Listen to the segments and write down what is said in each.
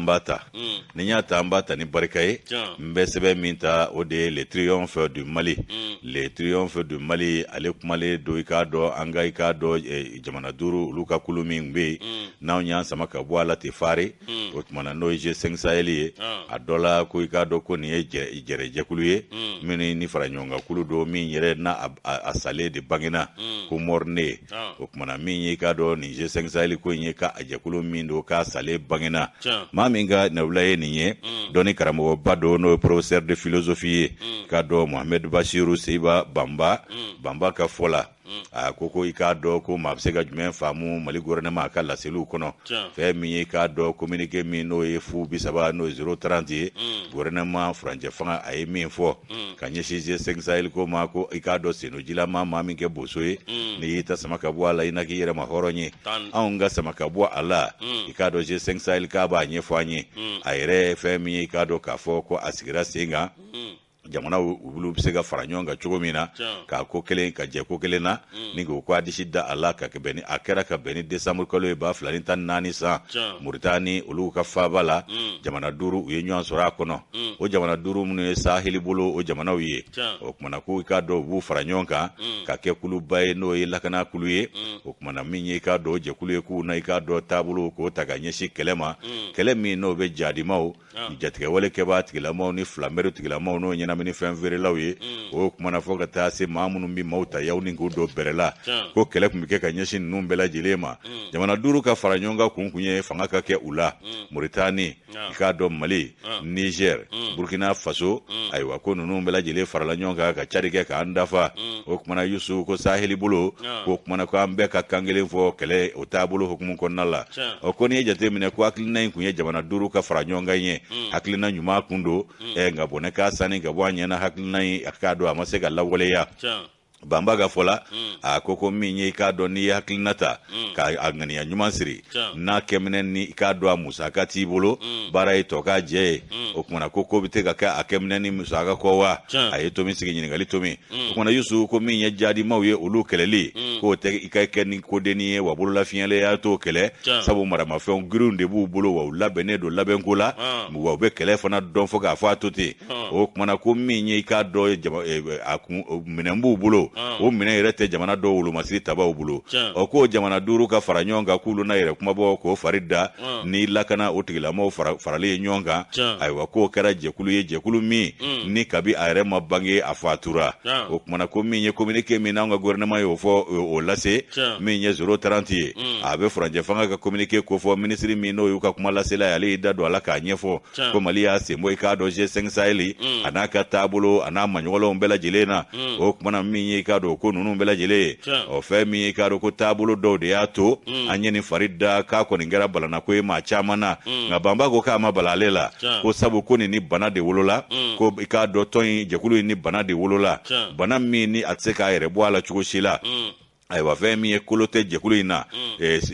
An b'a ta. Ni n y'a ta, an b'a ta ni barika ye. N bɛ sɛbɛn min ta, o de ye Le Triomphe du Mali. Le Triomphe du Mali, ale kumalen don, i k'a dɔn, an ka, i k'a dɔn, jamana duuru olu ka kulu min bɛ yen, n'anw y'an sama ka bɔ a la ten fari. O tuma na, n'o ye G5 Sahel ye, a dɔ la ko, i k'a dɔn ko nin ye jɛrɛjɛkulu ye min ni fara ɲɔgɔn kan kulu don min yɛrɛ n'a a salen de bangena, ko mort-né. O tuma na, min ye, i k'a dɔn, nin G5 Sahel ko in ye, k'a jɛkulu min don k'a salen bangena, maa min ka nawula ye nin ye, dɔnni karamɔgɔba don, n'o ye professeur de philosophie ye, k'a dɔn Mohamed Bachiru Seiba Banba. Banba ka fɔ la, a ko i k'a dɔn ko maa bɛ se ka jumɛn faamu Mali gouvernement a ka laseliw kɔnɔ? Fɛn min ye, i k'a dɔn, communiqué min n'o ye 030, n'o ye 030 ye, gouvernement furancɛ fanga a ye min fɔ ka ɲɛsin G5 Sahel ko ma, ko i k'a dɔn, sennojilama maa min kɛ boso ye, n'i y'i ta sama ka bɔ a la, i na k'i yɛrɛ ma hɔrɔn ye. Anw ka sama ka bɔ a la, i k'a dɔn, G5 Sahel k'a b'a ɲɛfɔ an ye a yɛrɛ ye fɛn min ye, i k'a dɔn k'a fɔ ko a sigira sen kan, jamanaw olu bɛ se ka fara ɲɔgɔn kan cogo min na k'a ko kelen ka jɛ ko kelen na, ni k'o ko a disi da a la ka bɛn ni a kɛra ka bɛn ni décembre kalo ye 2014 san, Muritani olu ka faaba la. Jamana duuru u ye ɲɔgɔn sɔrɔ a kɔnɔ. O jamana duuru minnu ye saheli bolo o jamanaw ye, o kumana ko i k'a dɔn u b'u fara ɲɔgɔn kan ka kɛ kuluba ye, n'o ye lakana kulu ye. O kumana min ye, i k'a dɔn, o jɛkulu ye k'u na, i k'a dɔn, taabolo k'o ta ka ɲɛsin kɛlɛ ma, kɛlɛ min n'o bɛ jadimaw, jatigɛwale kɛbaa tigilamaw ni filamɛri tigilamaw, n'o ɲɛnamini fɛn feerelaw ye. O kumana fɔ ka taa se maa minnu bɛ maaw ta yaw ni k'u don bɛrɛ la, ko kɛlɛ tun bɛ kɛ ka ɲɛsin ninnu bɛɛ lajɛlen ma. Jamana duuru ka fara ɲɔgɔn kan kun ye fanga ka kɛ u la: Moritani, i k'a dɔn, Mali, Niger, Burkina Faso. Ayiwa, ko ninnu bɛɛ lajɛlen farala ɲɔgɔn kan ka cari kɛ k'an dafa. O kumana, Yusu, ko saheli bolo ko kumana ko an bɛɛ ka kan kelen fɔ kɛlɛ o taabolo hukumu kɔnɔna la. Ɔ, ko n'i ye jate minɛ ko hakilina in kun ye jamana duuru ka fara ɲɔgɔn kan ye, hakilina ɲuman kun don. Nka bɔnɛ k'a sani ka bɔ a ɲɛna, hakilina in, a k'a dɔn, a ma se ka lawaleya. Banba ka fɔ la, a ko min ye, i k'a dɔn, n'i ye hakilina ta ka a ŋaniya ɲuman siri, n'a kɛminɛ ni, i k'a dɔn, a musaka t'i bolo, baara ye tɔ k'a jɛ ye. O kumana ko bɛ se ka kɛ a kɛminɛ ni musaka kɔ wa? A ye tomi sigi ɲininkali tomi. O kumana, Yusu, ko min ye jadimaw ye, olu kɛlɛli k'o tɛ i ka kɛ ni kodenni ye wa, bololafiɲɛlenya t'o kɛlɛ, sabu maramafɛnw girinw de b'u bolo wa, u labɛnnen don labɛnko la wa, u bɛ kɛlɛ fana dɔn fo k'a fɔ a to ten. O kumana ko min ye, i k'a dɔn, a kun minɛn b'u bolo, o minɛn yɛrɛ tɛ jamana dɔw wolomasiri tabaw bolo. Ɔ, k'o jamana duuru ka fara ɲɔgɔn kan k'olu na yɛrɛ kumabɔ k'o fari da ni lakana o tigilamɔgɔw faralen ye ɲɔgɔn kan, ayiwa, k'o kɛra jɛkulu ye, jɛkulu min ni kabi a yɛrɛ ma bange, a fatura. O kumana ko min ye communiqué min n'anw ka gouvernement ye o fɔ, o lase, min ye 030 ye, a bɛ furancɛ fanga ka communiqué kofɔ. Minisiri min n'o y'u ka kuma lasela ye, ale y'i da don a la k'a ɲɛfɔ ko Mali y'a sen bɔ, i k'a dɔn, G5 Sahel a n'a ka taabolo a n'a maɲɔgɔnlenw bɛɛ lajɛlen na. O kumana min ye, i k'a dɔn ko ninnu bɛɛ lajɛlen ye, ɔ, fɛn min ye, i k'a dɔn ko taabolo dɔw de y'a to an ye nin fari da, k'a kɔni kɛra balanako ye maa caman na. Nka Banba ko k'a ma bala ale la, ko sabu ko nin ni bana de wolola, ko i k'a dɔn, tɔn in jɛkulu in ni bana de wolola, bana min ni a tɛ se k'a yɛrɛ bɔ a la cogo si la. Ayiwa, fɛn min ye, kolo tɛ jɛkulu in na,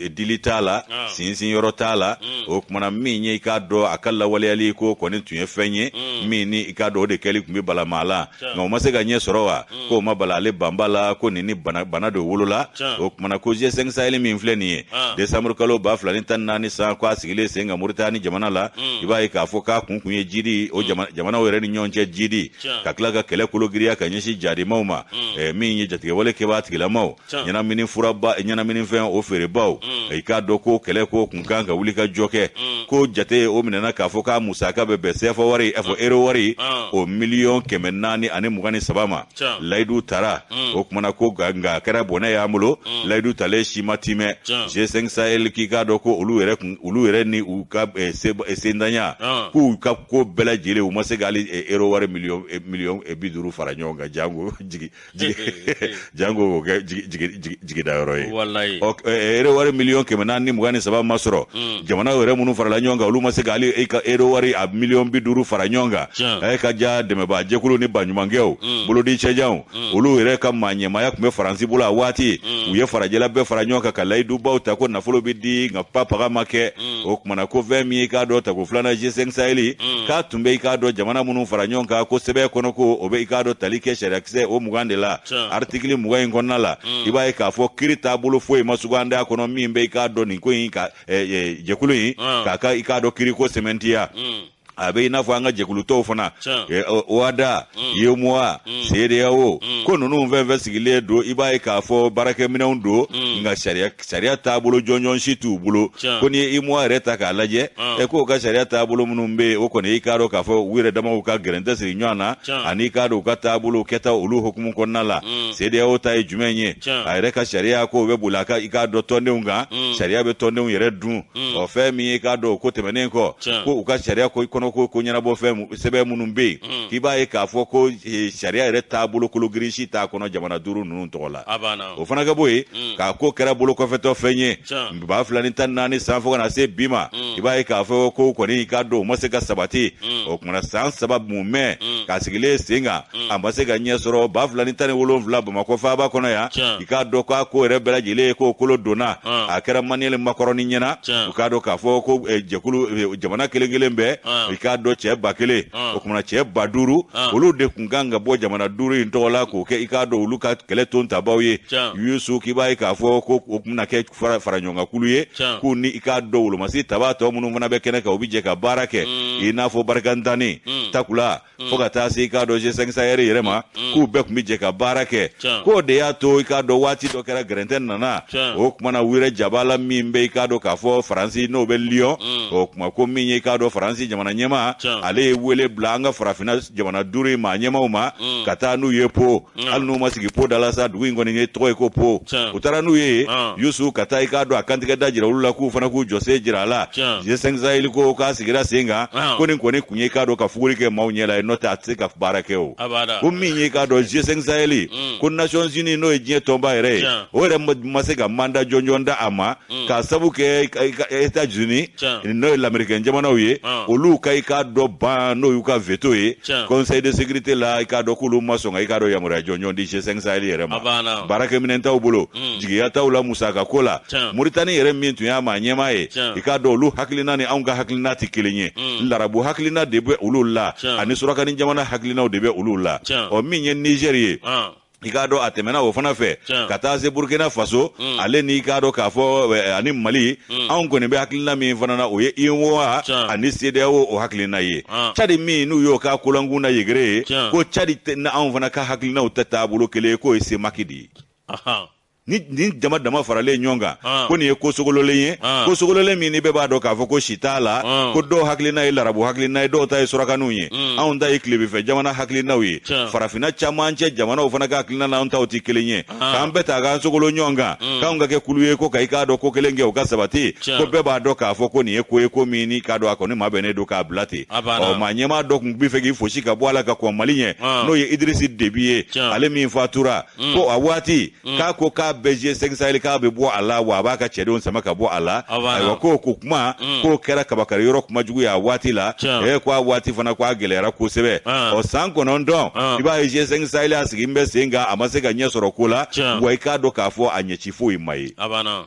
dili t'a la, sinsin yɔrɔ t'a la. O kumana min ye, i k'a dɔn, a ka lawaleyali ko kɔni tun ye fɛn ye min ni, i k'a dɔn, o de kɛli tun bɛ bala la, nka o ma se ka ɲɛ sɔrɔ wa, k'o ma bala ale Banba la, ko nin ni bana de wolola. O kumana ko G5 Sahel min filɛ nin ye, décembre kalo 2014 san ko a sigilen sen kan Moritani jamana la, i b'a ye k'a fɔ k'a kun ye jidi o jamanaw yɛrɛ ni ɲɔgɔn cɛ jidi, ka tila ka kɛlɛ kolo giriya ka ɲɛsin jadimaw ma, min ye jatigɛwale kɛbaa tigilamaw, ɲɛnamini furaba, ɲɛnaminifɛn o feerebaw. I k'a dɔn ko kɛlɛ ko kun kan ka wuli ka jɔ kɛ, ko jate o minɛna k'a fɔ k'a musaka bɛ bɛn CFA wari fɔ euro wari o 423 miliyɔn ma. Layidu tara. O kumana ko nka a kɛra bɔnɛ y'an bolo, layidu talen si ma timɛ. G5 Sahel, k'i k'a dɔn ko olu yɛrɛ kun, olu yɛrɛ ni u ka sendanya, k'u ka ko bɛɛ lajɛlen, u ma se ka hali euro wari miliyɔn 50 fara ɲɔgɔn kan, jango jigi jango k'o kɛ jigida yɔrɔ ye. Ɔ, euro wari 423 miliyɔn ma sɔrɔ. Jamana yɛrɛ minnu farala ɲɔgɔn kan, olu ma se ka hali e ka euro wari a 50 miliyɔn fara ɲɔgɔn kan. E ka ja dɛmɛbaa jɛkulu ni baɲumankɛw bolodi cɛjanw, olu yɛrɛ ka maa ɲɛmaaya tun bɛ Faransi bolo a waati. U ye farajɛla bɛɛ fara ɲɔgɔn kan ka layidubaw ta ko nafolo bɛ di, nka pa paga ma kɛ. O kumana ko fɛn min ye, i k'a dɔn, tako filanan G5 Sahel, k'a tun bɛ, i k'a dɔn, jamana minnu fara ɲɔgɔn kan, ko sɛbɛn kɔnɔ ko o bɛ, i k'a dɔn, tali kɛ sariyakisɛ o 20 de la, article 20 in kɔnɔna la, i b'a b'a ye k'a fɔ kiri taabolo foyi ma sugandi a kɔnɔ min bɛ i k'a dɔn nin ko in ka jɛkulu in k'a ka i k'a dɔn kiriko sɛmɛntiya. A bɛ i n'a fɔ an ka jɛkulu tɔw fana, OHADA, UEMOA, CEDEAO, ko ninnu fɛn fɛn sigilen don, i b'a ye k'a fɔ baarakɛminɛnw don, nka sariya taabolo jɔnjɔn si t'u bolo. Ko n'i ye UEMOA yɛrɛ ta k'a lajɛ, k'o ka sariya taabolo minnu bɛ yen, o kɔni i k'a dɔn k'a fɔ u yɛrɛ damaw ka gɛrɛntɛ siri ɲɔgɔn na, ani i k'a dɔn u ka taabolo kɛta olu hukumu kɔnɔna la. CEDEAO ta ye jumɛn ye? A yɛrɛ ka sariya ko bɛ boli a ka i k'a dɔn tɔndenw kan, sariya bɛ tɔndenw yɛrɛ dun. Ɔ fɛn min ye i k'a dɔn o ko tɛmɛnen kɔ, ko u ka sariya ko kɔnɔ ko ɲɛnabɔ fɛn sɛbɛn minnu bɛ yen, k'i b'a ye k'a fɔ ko sariya yɛrɛ taabolo kologirin si t'a kɔnɔ jamana duuru ninnu tɔgɔ la. O fana ka bɔ yen, k'a ko kɛra bolo kɔfɛtɔ fɛn ye 2014 san fo ka na se bi ma, i b'a ye k'a fɔ ko kɔni i k'a dɔn o ma se ka sabati. O kumana san 3 mumɛ k'a sigilen sen kan, a ma se ka ɲɛ sɔrɔ. 2017 Bamakɔ faaba kɔnɔ yan, i k'a dɔn k'a ko yɛrɛ bɛɛ lajɛlen ye k'o kolo donna, a kɛra Emmanuel Macron ɲɛna. U k'a dɔn k'a fɔ ko jɛkulu jamana kelen kelen bɛɛ, i k'a dɔn cɛ 1000, o kumana cɛ 5000, olu de kun kan ka bɔ jamana duuru in tɔgɔ la k'o kɛ i k'a dɔn olu ka kɛlɛ ton tabaw ye. Yusu, k'i b'a ye k'a fɔ ko o tun bɛna kɛ fara ɲɔgɔnkankulu ye, k'u ni i k'a dɔn wolomasiri tabaa tɔ minnu fana bɛ kɛnɛ kan, u bɛ jɛ ka baara kɛ, i n'a fɔ Barkhane tani Takuba, fo ka taa se i k'a dɔn G5 Sahel yɛrɛ ma, k'u bɛɛ tun bɛ jɛ ka baara kɛ. K'o de y'a to i k'a dɔn waati dɔ kɛra gɛrɛntɛ nana, o tuma na u yɛrɛ jabala min bɛ i k'a dɔn k'a fɔ Faransi n'o bɛ Lyon, o tuma ko min ye i k'a dɔn Faransi jamana ɲɛmaa, ale ye wele bila an ka farafinna jamana duuru in maa ɲɛmaaw ma ka taa n'u ye Po. Hali n'u ma sigi Po da la sa, dugu in kɔni ye tɔgɔ ye ko Po. U taara n'u ye Yusu ka taa i k'a dɔn a kantigɛ da jira olu la, k'u fana k'u jɔsen jira a la. G5 Sahel ko k'a sigira sen kan, ko nin kɔni kun ye i k'a dɔn ka fuguri kɛ maaw ɲɛ la ye, n'o tɛ a tɛ se ka baara kɛ. O ko min ye i k'a dɔn G5 Sahel, ko Nations Unies n'o ye diɲɛ tɔnba yɛrɛ ye, o yɛrɛ ma se ka mandat jɔnjɔn da a ma, k'a sabu kɛ États-Unis n'o ye lamerikɛn jamanaw ye, olu ka i k'a dɔn ban n'o y'u ka veto ye Conseil de sécurité la, i k'a dɔn k'olu ma sɔn ka i k'a dɔn yamaruya jɔnjɔn di G5 Sahel yɛrɛ ma. Baarakɛminɛn t'aw bolo, jigiya t'aw la musaka ko la. Moritani yɛrɛ min tun y'a maa ɲɛmaa ye, i k'a dɔn olu hakilina ni anw ka hakilina tɛ kelen ye. Larabu hakilina de bɛ olu la, ani surakani jamana hakilinaw de bɛ olu la. Ɔ min ye Niger ye, i k'a dɔn a tɛmɛna o fana fɛ ka taa se Burkina Faso, ale ni i k'a dɔn k'a fɔ ani Mali, anw kɔni bɛ hakilina min fana na, o ye UEMOA ani CEDEAO o hakilina ye. Tchad min n'u y'o k'a kolankun na yegere ye, ko Tchad ni anw fana ka hakilinaw tɛ taabolo kelen ye, k'o ye CEMAC de ye. Ni jama dama faralen ɲɔgɔn kan, ko nin ye ko sogololen ye, ko sogololen min ni bɛɛ b'a dɔn k'a fɔ ko si t'a la, ko dɔw hakilina ye larabu hakilina ye, dɔw ta ye surakaniw ye, anw ta ye tilebinfɛ jamana hakilinaw ye, farafinna camancɛ jamanaw fana ka hakilina n'anw taw tɛ kelen ye, k'an bɛɛ ta k'an sogolo ɲɔgɔn kan, k'anw ka kɛ kulu ye ko ka i k'a dɔn ko kelen kɛ o ka sabati, ko bɛɛ b'a dɔn k'a fɔ ko nin ye ko ye ko min ni k'a dɔn a kɔni mabɛnnen don k'a bila ten. Ɔ maa ɲɛmaa dɔ tun bɛ fɛ k'i fosi ka bɔ a la ka kɔn Mali ɲɛ, n'o ye Idirisi Debi ye, ale min fatura, ko a waati k'a ko k'a bɛ G5 Sahel k'a bɛ bɔ a la, wa a b'a ka cɛdenw sama ka bɔ a la. Ayiwa, ko ko kuma k'o kɛra kabakari yɔrɔ kuma jugu ye a waati la. Ko a waati fana ko a gɛlɛyara kosɛbɛ. Ɔ san 9, i b'a ye G5 Sahel a sigi bɛ sen kan, a ma se ka ɲɛ sɔrɔ ko la, wa i k'a dɔn k'a fɔ a ɲɛci foyi ma ye.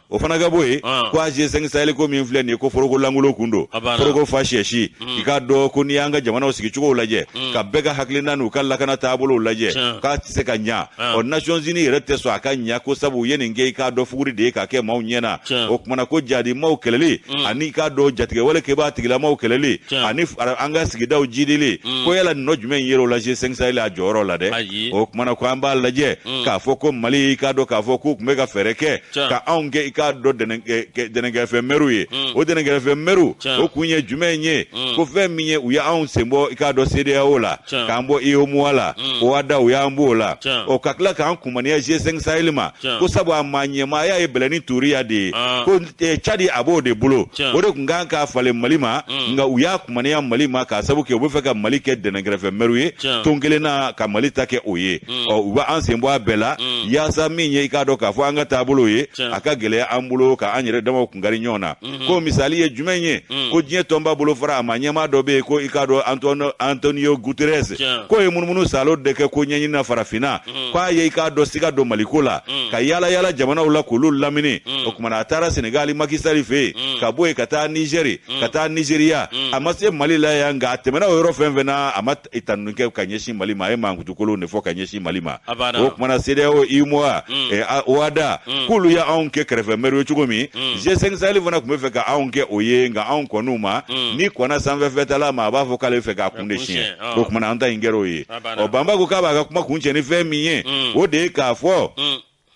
O fana ka bɔ yen, ko a G5 Sahel ko min filɛ nin ye, ko foroko lankolon kun don, foroko fa sɛsi. I k'a dɔn ko n'i y'an ka jamanaw sigicogow lajɛ, ka bɛɛ ka hakilina n'u ka lakana taabolow lajɛ, k'a tɛ se ka ɲa. Ɔ Nations Unies yɛrɛ tɛ sɔn a ka ɲa, ko sabu u ye nin kɛ i k'a dɔn fuguri de ye k'a kɛ maaw ɲɛ na. O kumana ko jadimaw kɛlɛli, ani i k'a dɔn jatigɛwale kɛbaa tigilamaw kɛlɛli, ani an ka sigidaw jidili, ko yala nɔ jumɛn yer'o la G5 Sahel a jɔyɔrɔ la dɛ? O kumana ko an b'a lajɛ k'a fɔ ko Mali, i k'a dɔn k'a fɔ k'u tun bɛ ka fɛɛrɛ kɛ ka anw kɛ i k'a dɔn dɛnɛnkɛrɛfɛ mɛriw ye. O dɛnɛnkɛrɛfɛ mɛriw, o kun ye jumɛn ye? Ko fɛn min ye u ye anw sen bɔ i k'a dɔn CEDEAO la, k'an bɔ UEMOA la, OHADA u y'an b'o la, ɔ ka tila k'an kumaniya G5 Sahel ma, ko sabu a maa ɲɛmaaya ye bɛlɛni turiya de ye, ko Tchad a b'o de bolo, o de tun kan k'a falen Mali ma, nka u y'a kumaniya Mali ma k'a sabu kɛ u bɛ fɛ ka Mali kɛ dɛnɛnkɛrɛfɛ mɛriw ye, ton kelen na ka Mali ta kɛ o ye. Ɔ u b'an sen bɔ a bɛɛ la, yaasa min ye i k'a dɔn k'a fɔ an ka taabolo ye, a ka gɛlɛya an bolo ka an yɛrɛ damaw kunkari ɲɔgɔn na. Ko misali ye jumɛn ye? Ko diɲɛ tɔnba bolo fara a ma ɲɛmaa dɔ bɛ yen ko i k'a dɔn Antonio Guterres, k'o ye munumunu salo de kɛ ko ɲɛɲini na farafinna, k'a ye i k'a dɔn siga don Maliko la, ka yaala yaala yaala jamanaw la k'olu lamini. O kumana a taara Senegali Macky Sall fɛ yen, ka bɔ yen ka taa Nizɛri, ka taa Nizeriya. A ma se Mali la yan, nka a tɛmɛna o yɔrɔ fɛn fɛn na, a ma tanuni kɛ ka ɲɛsin Mali ma, a ye mankutukolonw de fɔ ka ɲɛsin Mali ma. O kumana CEDEAO, UEMOA, OHADA, k'olu ye anw kɛ kɛrɛfɛmɛriw ye cogo min, G5 Sahel fana tun bɛ fɛ ka anw kɛ o ye, nka anw kɔn'u ma. Ni kɔnna sanfɛfɛtala ma, a b'a fɔ k'ale bɛ fɛ k'a kun de siɲɛ. O kumana an ta in kɛra o ye. Ɔ, Banba ko k'a b'a ka kuma kuncɛ ni fɛn min ye, o de ye k'a fɔ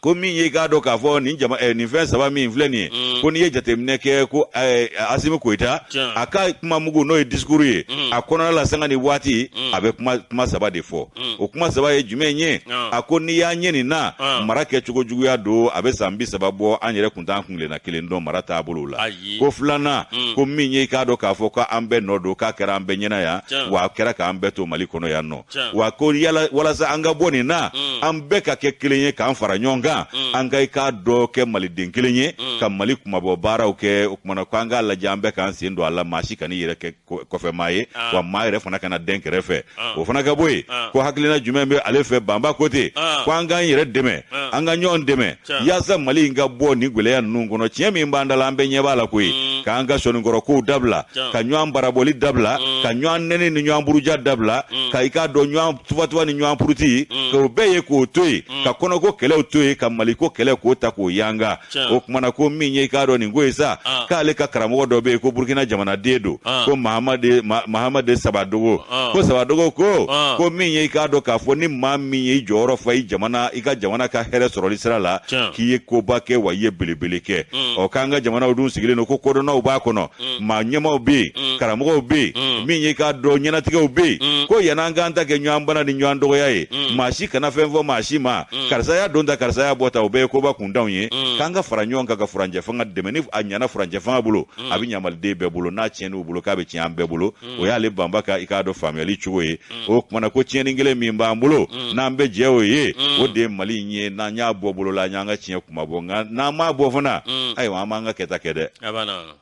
ko min ye, k'a dɔn k'a fɔ nin jama nin fɛn saba min filɛ nin ye, ko n'i ye jateminɛ kɛ ko Asimi Goyita a ka kuma mugu, n'o ye discours ye, a kɔnɔna la, sanga ni waati, a bɛ kuma saba de fɔ. O kuma saba ye jumɛn ye? A ko n'i y'a ɲɛ nin na, mara kɛcogo juguya don, a bɛ san 30 bɔ, an yɛrɛ kun t'an kuntilenna kelen dɔn mara taabolo la. Ko filanan, ko min ye, k'a dɔn k'a fɔ ko an bɛɛ nɔ don, k'a kɛra an bɛɛ ɲɛna yan, wa a kɛra k'an bɛɛ to Mali kɔnɔ yan nɔ, wa ko yala walasa an ka bɔ nin na, an bɛɛ ka kɛ kelen ye, k'an fara ɲɔgɔn kan, an ka i k'a dɔn kɛ maliden kelen ye, ka Mali kumabɔ baaraw kɛ. O kumana ko an k'a lajɛ, an bɛɛ k'an sen don a la, maa si kan'i yɛrɛ kɛ kɔfɛ maa ye, wa maa yɛrɛ fana kana dɛn kɛrɛfɛ. O fana ka bɔ yen, ko hakilina jumɛn bɛ ale fɛ? Banba ko ten ko an k'an yɛrɛ dɛmɛ, an ka ɲɔgɔn dɛmɛ yaasa Mali in ka bɔ nin gɛlɛya ninnu kɔnɔ. Tiɲɛ min b'an da la, an bɛɛ ɲɛ b'a la koyi, k'an ka sɔnnikɔrɔ kow dabila, ka ɲɔgɔn barabɔli dabila, ka ɲɔgɔn nɛni ni ɲɔgɔn buruja dabila, ka i k'a dɔn ɲɔgɔn tufatufa ni ɲɔgɔn puruti, k'o bɛɛ ye k'o to yen, ka kɔnɔko kɛlɛw to yen, ka Maliko kɛlɛ k'o ta k'o yanga. O kumana ko min ye, i k'a dɔn nin ko ye sa, k'ale ka karamɔgɔ dɔ bɛ yen ko Burukina jamanaden don, ko Mahamade Sabadogo. Ko Sabadogo ko min ye, i k'a dɔn k'a fɔ ni maa min ye i jɔyɔrɔ fa i jamana, i ka jamana ka hɛrɛ sɔrɔli sira la, k'i ye koba kɛ, wa i ye belebele kɛ. Ɔ, k'an ka jamanaw dun sigilen don ko kodɔnnaw b'a kɔnɔ, maa ɲɛmaw bɛ yen, karamɔgɔw bɛ yen, min ye k'a dɔn ɲɛnatigɛw bɛ yen, ko yan'an k'an ta kɛ ɲɔgɔn bana ni ɲɔgɔn dɔgɔya ye, maa si kana fɛn fɔ maa si ma, karisa y'a don ta, karisa y'a bɔ ta, o bɛɛ ye koba kuntanw ye, k'an ka fara ɲɔgɔn kan ka furancɛ fanga dɛmɛ. Ni a ɲɛna furancɛ fanga bolo, a bɛ ɲa maliden bɛɛ bolo, n'a tiɲɛn'u bolo, k'a bɛ tiɲɛ an bɛɛ bolo. O y'ale Banba ka i k'a dɔn faamuyali cogo ye. O kumana ko tiɲɛni kelen min b'an bolo, n'an bɛ jɛ o ye, o de ye Mali in ye. N'an y'a bɔ bolo la, an y'an ka tiɲɛ kuma bɔ, nka n'an m'a bɔ fana, ayiwa, an b'an ka kɛta kɛ dɛ.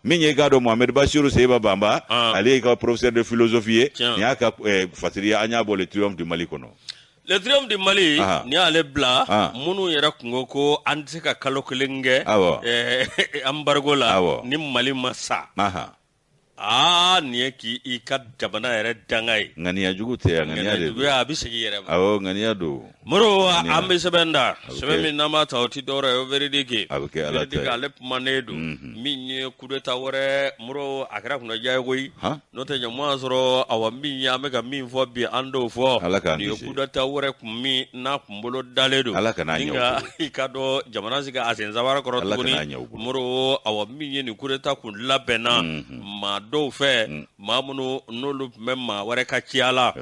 Min ye, k'a dɔn Mohamed Basiru Seba Banba, ale ye ka professeur de philosophie ye. Nin y'a ka fasiri ye, an y'a bɔ Le Triomphe du Mali kɔnɔ. Le Triomphe du Mali, nin y'ale bila minnu yɛrɛ kun ko ko an tɛ se ka kalo kelen kɛ embargo la ni Mali ma sa. Aa, nin ye k'i i ka jamana yɛrɛ danga ye. Ŋaniya jugu tɛ, a ŋaniya de don. Juguya, a bɛ segin i yɛrɛ ma. Awɔ, ŋaniya don. Moro, an bɛ sɛbɛn da, sɛbɛn min n'an b'a ta, o ti dɔwɛrɛ ye, o Véridique. A bɛ kɛ Ala ta ye. Ale kumanen don min ye coup d'état wɛrɛ. Moro, a kɛra kunnaja ye koyi, n'o tɛ ɲama sɔrɔ. Awa, min ye an bɛ ka min fɔ bi, an t'o fɔ. Ala k'an nin ye coup d'état wɛrɛ kun min n'a kun bolo dalen don. Ala kana ɲɛ. Ka i ka dɔn jamana sigi a sen sabara kɔrɔ tuguni. Moro, awa, min ye nin coup d'état kun labɛnna maa dɔw fɛ, maa minnu n'olu tun bɛ maa wɛrɛ ka ciya la,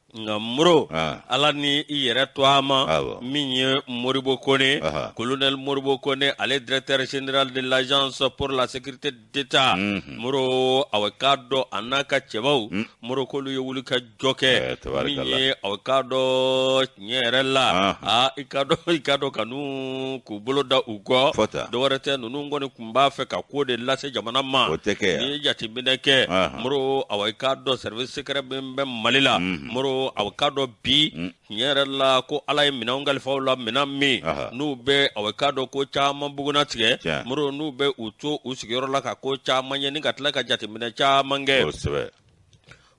nka Moro, Ala ni i yɛrɛ to a ma. Min ye Moribo Kone, colonel Moribo Kone, ale directeur général de l'agence pour la sécurité d'État. Moro, awa, k'a dɔn a n'a ka cɛbaw, Moro, k'olu ye wuli ka jɔ kɛ. Min ye, awa, k'a dɔn tiɲɛ yɛrɛ la, aa, i ka dɔn ka n'u k'u bolo da u kɔ, dɔwɛrɛ tɛ, ninnu kɔni tun b'a fɛ ka ko de lase jamana ma. N'i ye jateminɛ kɛ, Moro, awa, i k'a dɔn service secret min bɛ Mali la, Moro, awa, k'a dɔn bi tiɲɛ yɛrɛ la ko Ala ye minɛnw kalifa u la, minɛn min n'u bɛ, awa, k'a dɔn ko caman buguna tigɛ. Moro, n'u bɛ u to u sigiyɔrɔ la ka ko caman ye ni ka tila ka jateminɛ caman kɛ.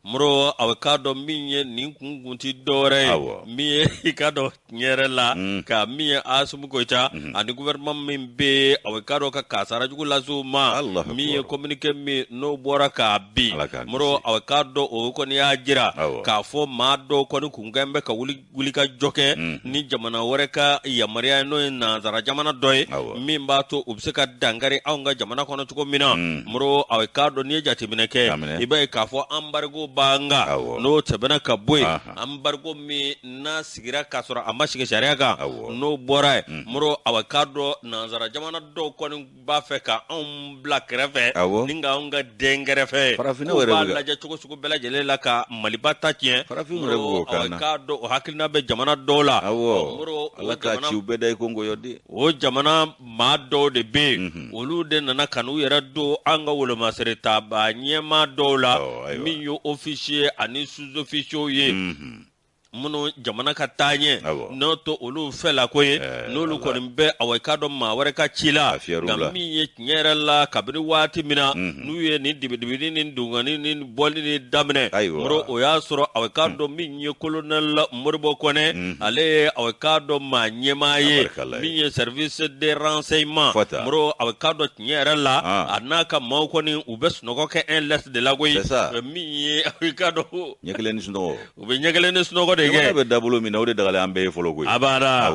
Moro, a k'a dɔn min ye nin kun ti dɔwɛrɛ ye, min ye i k'a dɔn tiɲɛ yɛrɛ la ka min ye Asimi Goyita ani gouvernement min bɛ, a k'a dɔn ka kasara jugu lase u ma. Min ye communiqué min n'o bɔra k'a bin, Moro, a k'a dɔn o kɔni y'a jira k'a fɔ maa dɔw kɔni kun kɛn bɛ ka wuli ka jɔ kɛ ni jamana wɛrɛ ka yamaruya ye, n'o ye nansara jamana dɔ ye, min b'a to u bɛ se ka dankari anw ka jamana kɔnɔ cogo min na. Moro, a k'a dɔn n'i ye jateminɛ kɛ, i b'a ye k'a fɔ embargo b'an kan, n'o tɛmɛna ka bɔ yen, embargo min n'a sigira k'a sɔrɔ a ma sigi sariya kan, n'o bɔra yen, Moro, a k'a dɔn nansara jamana dɔw kɔni b'a fɛ ka anw bila kɛrɛfɛ ni ka anw ka den kɛrɛfɛ. Farafinna yɛrɛ b'a lajɛ cogo sugu bɛɛ lajɛlen la ka Maliba ta tiɲɛ. Farafin yɛrɛ b'o kan na. K'a dɔn o hakilina bɛ jamana dɔw la. Moro, Ala ka ciw bɛɛ da i ko nkɔyɔ den. O jamana maa dɔw de bɛ yen, olu de nana ka n'u yɛrɛ don an ka wolomasiri taba ɲɛmaa dɔw la, min ye officier ani sous-officier ye. Minnu jamana ka taa ɲɛ n'o to olu fɛ la ko ye, n'olu kɔni bɛ, awa, i k'a dɔn maa wɛrɛ ka ci la. Nka min ye tiɲɛ yɛrɛ la, kabini waati min na n'u ye nin dibidibini ni dungani ni bɔli ni daminɛ, Moro, o y'a sɔrɔ, awa, i k'a dɔn min ye colonel Modibo Kɔnɛ, ale ye, awa, i k'a dɔn maa ɲɛmaa ye min ye service de renseignement. Moro, awa, i k'a dɔn tiɲɛ yɛrɛ la, a n'a ka maaw kɔni, u bɛ sunɔgɔ kɛ un laisse de la koyi. Min ye, i k'a dɔn, ɲɛ kelen ni sunɔgɔ. U bɛ ɲɛ kelen ni sunɔgɔ de kɛ. Jamana bɛ dabolo min na, o de dagalen an bɛɛ ye fɔlɔ koyi. A banna.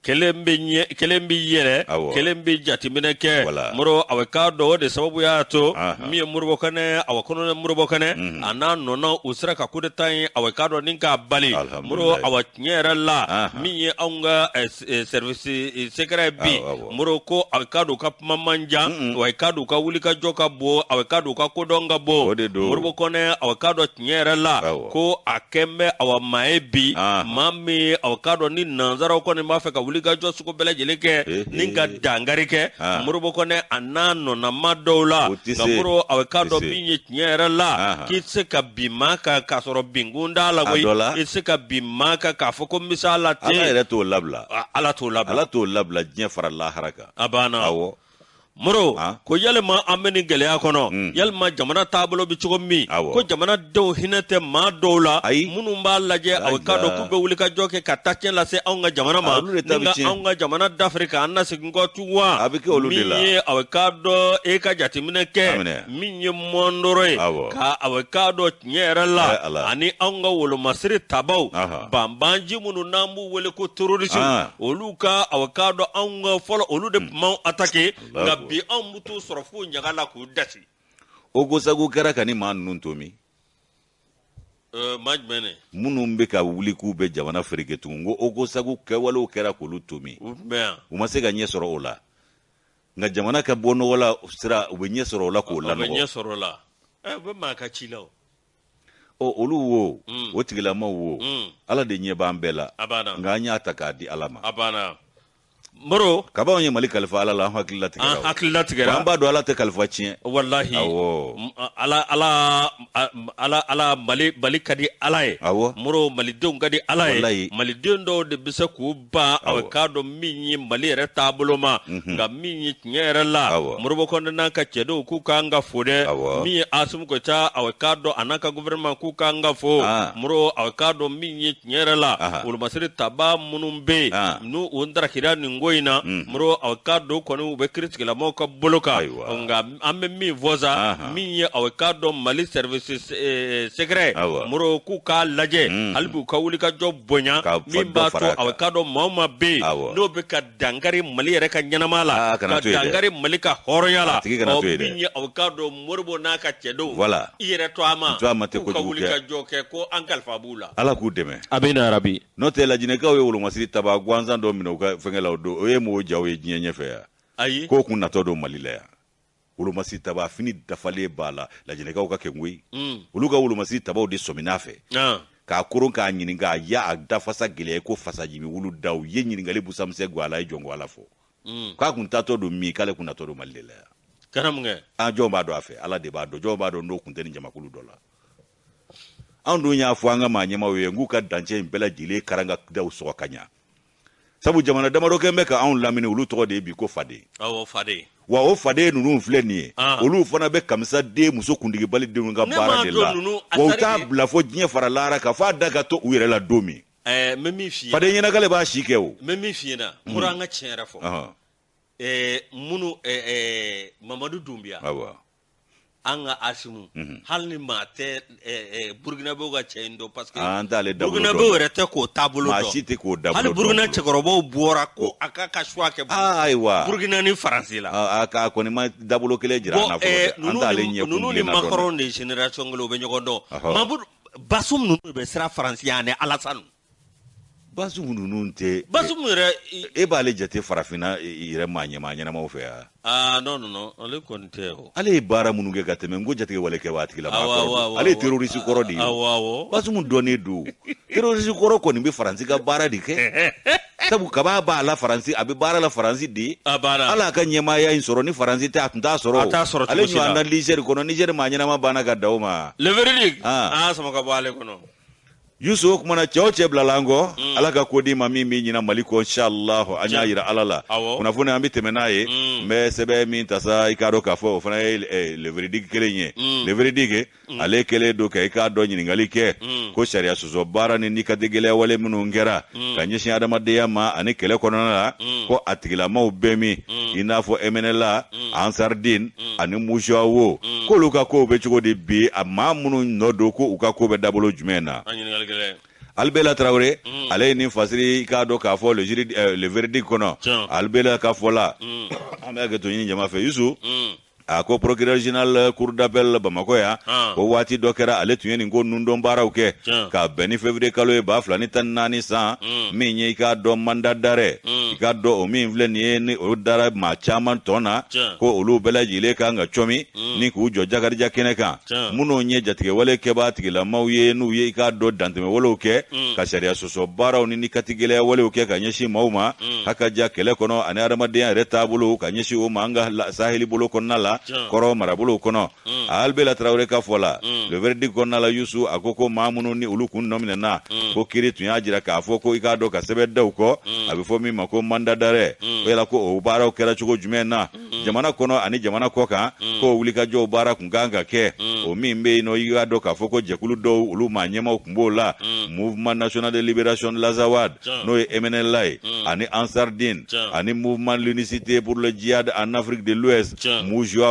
Kelen bɛ ɲɛ, kelen bɛ yɛlɛ, kelen bɛ jateminɛ kɛ. Moro, awa, k'a dɔn o de sababu y'a to min ye Modibo Kɔnɛ, awa, colonel Modibo Kɔnɛ, a n'a nɔnɔ, u sera ka coup d'état ye, awa, k'a dɔn ni k'a bali. Moro, awa, tiɲɛ yɛrɛ la, min ye anw ka service secret bi, Moro, ko a k'a dɔn u ka kuma man jan, wa i k'a dɔn u ka wulikajɔ ka bon, awa, k'a dɔn u ka kodɔn ka bon. Modibo Kɔnɛ, awa, k'a dɔn tiɲɛ yɛrɛ la, ko a kɛn bɛ, awa, maa ye bi, maa min, awa, k'a dɔn ni nanzaraw kɔni b'a fɛ ka wulikajɔ sugu bɛɛ lajɛlen kɛ ni ka dankari kɛ Modibo Kɔnɛ a n'a nɔnama dɔw la. Nka Moro, awa, k'a dɔn min ye tiɲɛ yɛrɛ la, k'i tɛ se ka bin maa kan k'a sɔrɔ binkun t'a la koyi. I tɛ se ka bin maa kan k'a fɔ ko misala tɛ. Ala yɛrɛ t'o labila. Ala t'o labila. Ala t'o labila diɲɛ fara lahara kan. A banna. Moro, ko yalima an bɛ nin gɛlɛya kɔnɔ, yalima jamana taabolo bɛ cogo min, ko jamanadenw hinɛ tɛ maa dɔw la minnu b'a lajɛ, a k'a dɔn k'u bɛ wuli ka jɔ kɛ ka tacɛn lase anw ka jamana ma, ni ka anw ka jamana dafiri k'an nasegin kɔ tugun wa. A bɛ kɛ olu de la. Min ye, a k'a dɔn e ka jateminɛ kɛ, min ye mɔndɔrɔ ye ka, a k'a dɔn tiɲɛ yɛrɛ la, ani anw ka wolomasiri tabaw banbanji minnu n'an b'u wele ko terroriste, olu ka, a k'a dɔn anw ka fɔlɔ, olu de tun b'anw attaquer, nka bi anw bɛ t'u sɔrɔ f'u ɲaga la k'u dasi. Ogosagu kɛra ka ni maa ninnu to min? Maa jumɛn ne? Minnu bɛ ka wuli k'u bɛ jamana fereke tugun, ko Ogosagu kɛwalew kɛra k'olu to min? U tun bɛ yan. U ma se ka ɲɛ sɔrɔ o la, nka jamana ka bɔ nɔgɔ la sira, u bɛ ɲɛ sɔrɔ o la k'o lanɔgɔ. U bɛ ɲɛ sɔrɔ o la, u bɛ maa ka ci la o. Ɔ, olu wo, o tigilamaw wo, Ala de ɲɛ b'an bɛɛ la. A banna. Nka an y'a ta k'a di Ala ma. A banna, Moro. Kaban ye Mali kalifa Ala la, an hakili latigɛra. An hakili latigɛra. An b'a dɔn Ala tɛ kalifa tiɲɛ. Walahi. Ala, Ala, Ala, Ala, Mali, Mali ka di Ala ye. Moro, malidenw ka di Ala ye. Maliden dɔw de bɛ se k'u ban, a k'a dɔn min ye Mali yɛrɛ taabolo ma. Nka min ye tiɲɛ yɛrɛ la, Modibo Kɔnɛ n'a ka cɛdenw, k'u k'an ka fo dɛ. Min ye Asimi Goyita, a k'a dɔn a n'a ka gouvernement, k'u k'an ka fo. Moro, a k'a dɔn min ye tiɲɛ yɛrɛ la, wolomasiri taba minnu bɛ yen n'u u darakira nin ko in na, Moro, a k'a dɔn kɔni u bɛ kiiritigɛlamaw ka bolo kan. Nka an bɛ min fɔ sa, min ye, a k'a dɔn Mali service secret, Moro, k'u k'a lajɛ hali b'u ka wuli ka jɔ bonya, min b'a to, a k'a dɔn maa o maa bɛ yen n'o bɛ ka dankari Mali yɛrɛ ka ɲɛnama la, ka dankari Mali ka hɔrɔnya la, min ye, a k'a dɔn Modibo n'a ka cɛdenw, i yɛrɛ to a ma, k'u ka wuli ka jɔ kɛ, ko an kalifa b'u la. Ala k'u dɛmɛ. Amina yarabi. N'o tɛ, lajinɛkaw ye wolomasiri taba gansan dɔ minɛ u ka fɛnkɛ la o don, o ye mɔgɔw jaw ye diɲɛ ɲɛfɛ yan. Ayi. K'o kun natɔ don Mali la yan, wolomasiri taba fini dafalen b'a la. Lajinɛkaw ka kɛ koyi, olu ka wolomasiri tabaw de sɔmin'a fɛ k'a koron k'a ɲininka, a ya a dafasa gɛlɛya ko fasajimi wulu da. U ye ɲininkali busamisɛn gɔ a la, a ye jɔn ko Ala fɔ k'a kun taatɔ don min, k'ale kun natɔ don Mali de la yan. Kana mun kɛ? An jɔn b'a dɔn a fɛ? Ala de b'a dɔn. Jɔn b'a dɔn n'o kun tɛ nin jamakulu dɔ la? Anw dun y'a fɔ an ka maa ɲɛmaw ye k'u ka dancɛ in bɛɛ lajɛlen karan ka daw sɔgɔ ka ɲa, sabu jamana damadɔ kɛ bɛ ka anw lamini, olu tɔgɔ de ye bi ko faden. Awɔ, faden. Wa o faden ninnu filɛ nin ye, olu fana bɛ kamisa den muso kuntigibali denw ka baara de la, wa u t'a bila fɔ diɲɛ fara lahara kan, f'a da ka to u yɛrɛ la don min. N bɛ min f'i ye, faden ɲɛnakale b'a si kɛ o. N bɛ min f'i ɲɛna, Moro, an ka tiɲɛ yɛrɛ fɔ, minnu Mamadu Dunbiya, an ka Asimu, hali ni maa tɛ Burukinabew ka cɛ in dɔn, parce que an t'ale dabolo dɔn. Burukinabew yɛrɛ tɛ k'o taabolo dɔn. Maa si tɛ k'o dabolo dɔn. Hali Burukina cɛkɔrɔbaw bɔra ko a ka choix kɛ. Ayiwa. Burukina ni Faransi la. A ka kɔni ma dabolo kelen jira an na fɔlɔ dɛ. An t'ale ɲɛ kun Ninnu ni Macron de génération kelen, u bɛ ɲɔgɔn dɔn. Mamadu Basum ninnu bɛ siran Faransi ani Alasani. Basum ninnu tɛ. Basum yɛrɛ. E b'ale jate farafinna yɛrɛ maa ɲɛmaa ɲɛnamaw fɛ yan? Aa, non, non, non, ale kɔni tɛ o. Ale ye baara minnu kɛ ka tɛmɛ, n ko jatigɛ wale kɛ waati la, kɔrɔ ale ye terroriste kɔrɔ de ye. Awɔ awɔ. Basum dɔnnen don, terroriste kɔrɔ kɔni bɛ Faransi ka baara de kɛ, sabu kaba b'a la Faransi, a bɛ baara la Faransi de ye. A banna. Ala ka ɲɛmaaya in sɔrɔ, ni Faransi tɛ, a tun t'a sɔrɔ. A t'a sɔrɔ. Ale ɲɔgɔn na Niger kɔnɔ, Niger maa ɲɛnama banna ka da o ma. Le verdict. Aa, sama ka bɔ ale kɔnɔ. Yusu o kumana cɛ o cɛ bilala an kɔ mm. Ala ka ko d'i ma min b'i ɲina Mali kɔ inshallah an y'a yira Ala la kunnafoni an bɛ tɛmɛ n'a ye mm. N bɛ sɛbɛn min ta sa i k'a dɔn k'a fɔ o fana ye eh, le verdict kelen ye mm. Le verdict ale kɛlen don ka i k'a dɔn ɲininkali kɛ ko sariya sɔsɔ baara ni nikatigɛlɛya wale minnu kɛra ka ɲɛsin adamadenya ma ani kɛlɛ kɔnɔna la ko a tigilamaw bɛ min i n'a fɔ MNLA Ansardine ani MUJAO k'olu ka kow bɛ cogo di bi a maa minnu nɔ don ko u ka ko bɛ dabolo jumɛn na Alibela Tarawele mm. ale ye nin fasiri i k'a dɔn k'a fɔ le jury euh, le verdict kɔnɔ Alibela ka fɔ la mm. an bɛ hakɛto ɲini jama fɛ Yusu mm. a ko procureur général cour d'appel Bamakɔ yan ah. ko waati dɔ kɛra ale tun ye nin ko nundɔn baaraw kɛ ka bɛn ni février kalo ye 2014 san min ye i k'a dɔn mandat d'arrêt i k'a dɔn o min filɛ nin ye ni o dara maa caman tɔn na ko olu bɛɛ lajɛlen kan ka cɔmi ni k'u jɔ jakarija kɛnɛ kan minnu ye jatigɛwale kɛbaa tigilamaw ye n'u ye i k'a dɔn dantɛmɛwalew kɛ ka sariya sɔsɔ baaraw ni nikatigɛlɛya walew kɛ ka ɲɛsin maaw ma haka ja kɛlɛ kɔnɔ ani adamadenya yɛrɛ taabolo ka ɲɛsin o ma an ka saheli bolo kɔnɔna la kɔrɔn marabolow kɔnɔ Albela Tarawele ka fɔ la le verdict kɔnɔna la Yusu a ko ko maa minnu ni olu kun nɔminɛna ko kiri tun y'a jira k'a fɔ ko i k'a dɔn ka sɛbɛn da u kɔ a bɛ fɔ min ma ko mandat d'arrêt o yala ko o baaraw kɛra cogo jumɛn na jamana kɔnɔ ani jamana kɔ kan ko wulikajɔw baara kun kan ka kɛ o min bɛ yen nɔ i k'a dɔn k'a fɔ ko jɛkulu dɔw olu maa ɲɛmaaw kun b'o la Mouvement national de libération de l'Azawad n'o ye MNLA ye ani Ansardine ani Mouvement l'unicité pour le djihad en Afrique de l'Ouest MUJAO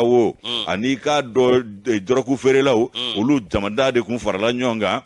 ani i k'a dɔn dɔrɔgu feerelaw olu jamada de kun farala ɲɔgɔn kan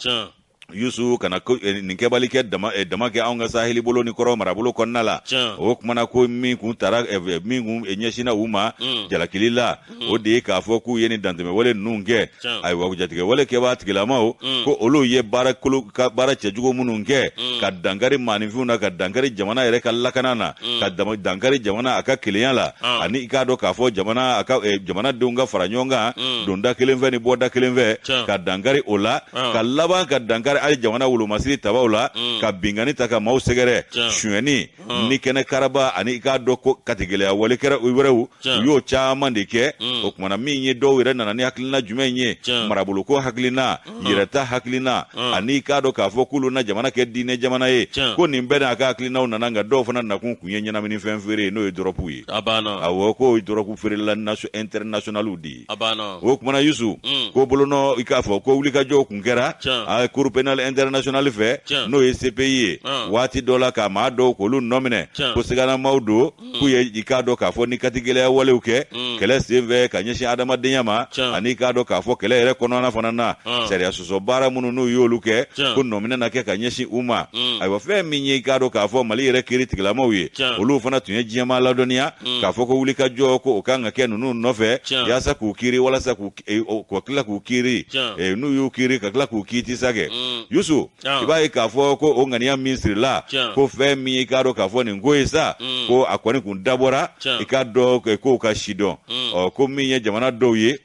Yusu ka na eh, nin kɛbali kɛ dama, eh, dama kɛ anw ka saheli bolo ni kɔrɔn marabolo kɔnɔna la o kumana ko min kun tara eh, min kun ɲɛsinna u ma jalakili la o de ye k'a fɔ k'u ye nin dantɛmɛwale ninnu kɛ ayiwa jatigɛwale kɛbaa tigilamaw ko olu ye baara kolo ka baara cɛjugu minnu kɛ ka dankari maaninfinw na ka dankari jamana yɛrɛ ka lakana na ka dankari jamana a ka kelenya la ani i k'a dɔn k'a fɔ jamana a ka jamanadenw ka fara ɲɔgɔn kan donda kelen fɛ ni bɔda kelen fɛ ka dankari o la ka laban ka dankari hali jamana wolomasiri tabaw la ka binkanni ta ka maaw sɛgɛrɛ sonyɛni ni kɛnɛ karaba ani i k'a dɔn ko katigɛlɛya wale kɛra wɛrɛw u y'o caman de kɛ o kumana min ye dɔw yɛrɛ nana ni hakilina jumɛn ye maraboloko hakilina yɛrɛta hakilina ani i k'a dɔn k'a fɔ k'olu na jamana kɛ diinɛ jamana ye ko nin bɛɛ n'a ka hakilinaw nana nka dɔw fana nakun kun ye ɲɛnaminifɛn feere ye n'o ye dɔrɔpu ye awɔ k'o ye dɔrɔpu feerela internationaliw de ye o kumana Yusu ko bolonɔ i k'a fɔ ko wulikajɔw kun kɛra a cour pénale internationale fɛ n'o ye CPI ye waati dɔ la ka maa dɔw k'olu nɔminɛ ko siganamaw don k'u ye i k'a dɔn k'a fɔ ni katigɛlɛya walew kɛ kɛlɛ senfɛ ka ɲɛsin adamadenya ma ani i k'a dɔn k'a fɔ kɛlɛ yɛrɛ kɔnɔna fana na sariya sɔsɔ baara minnu n'u y'olu kɛ ko nɔminɛ na kɛ ka ɲɛsin u ma ayiwa fɛn min ye i k'a dɔn k'a fɔ Mali yɛrɛ kiri tigilamaw ye olu fana tun ye diɲɛmaa ladɔnniya k'a fɔ ko wulikajɔ ko o kan ka kɛ ninnu nɔfɛ yaasa k'u kiri walasa k'u e, ka tila k'u kiri e, n'u y'u kiri ka tila k'u kiiti sa kɛ Yusu i b'a ye k'a fɔ ko o ŋaniya min sirila ko fɛn min ye i k'a dɔn k'a fɔ nin ko ye sa ko a kɔni kun dabɔra i k'a dɔn k'o ka sidɔn ɔ ko min ye jamana dɔw ye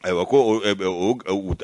ayiwa ko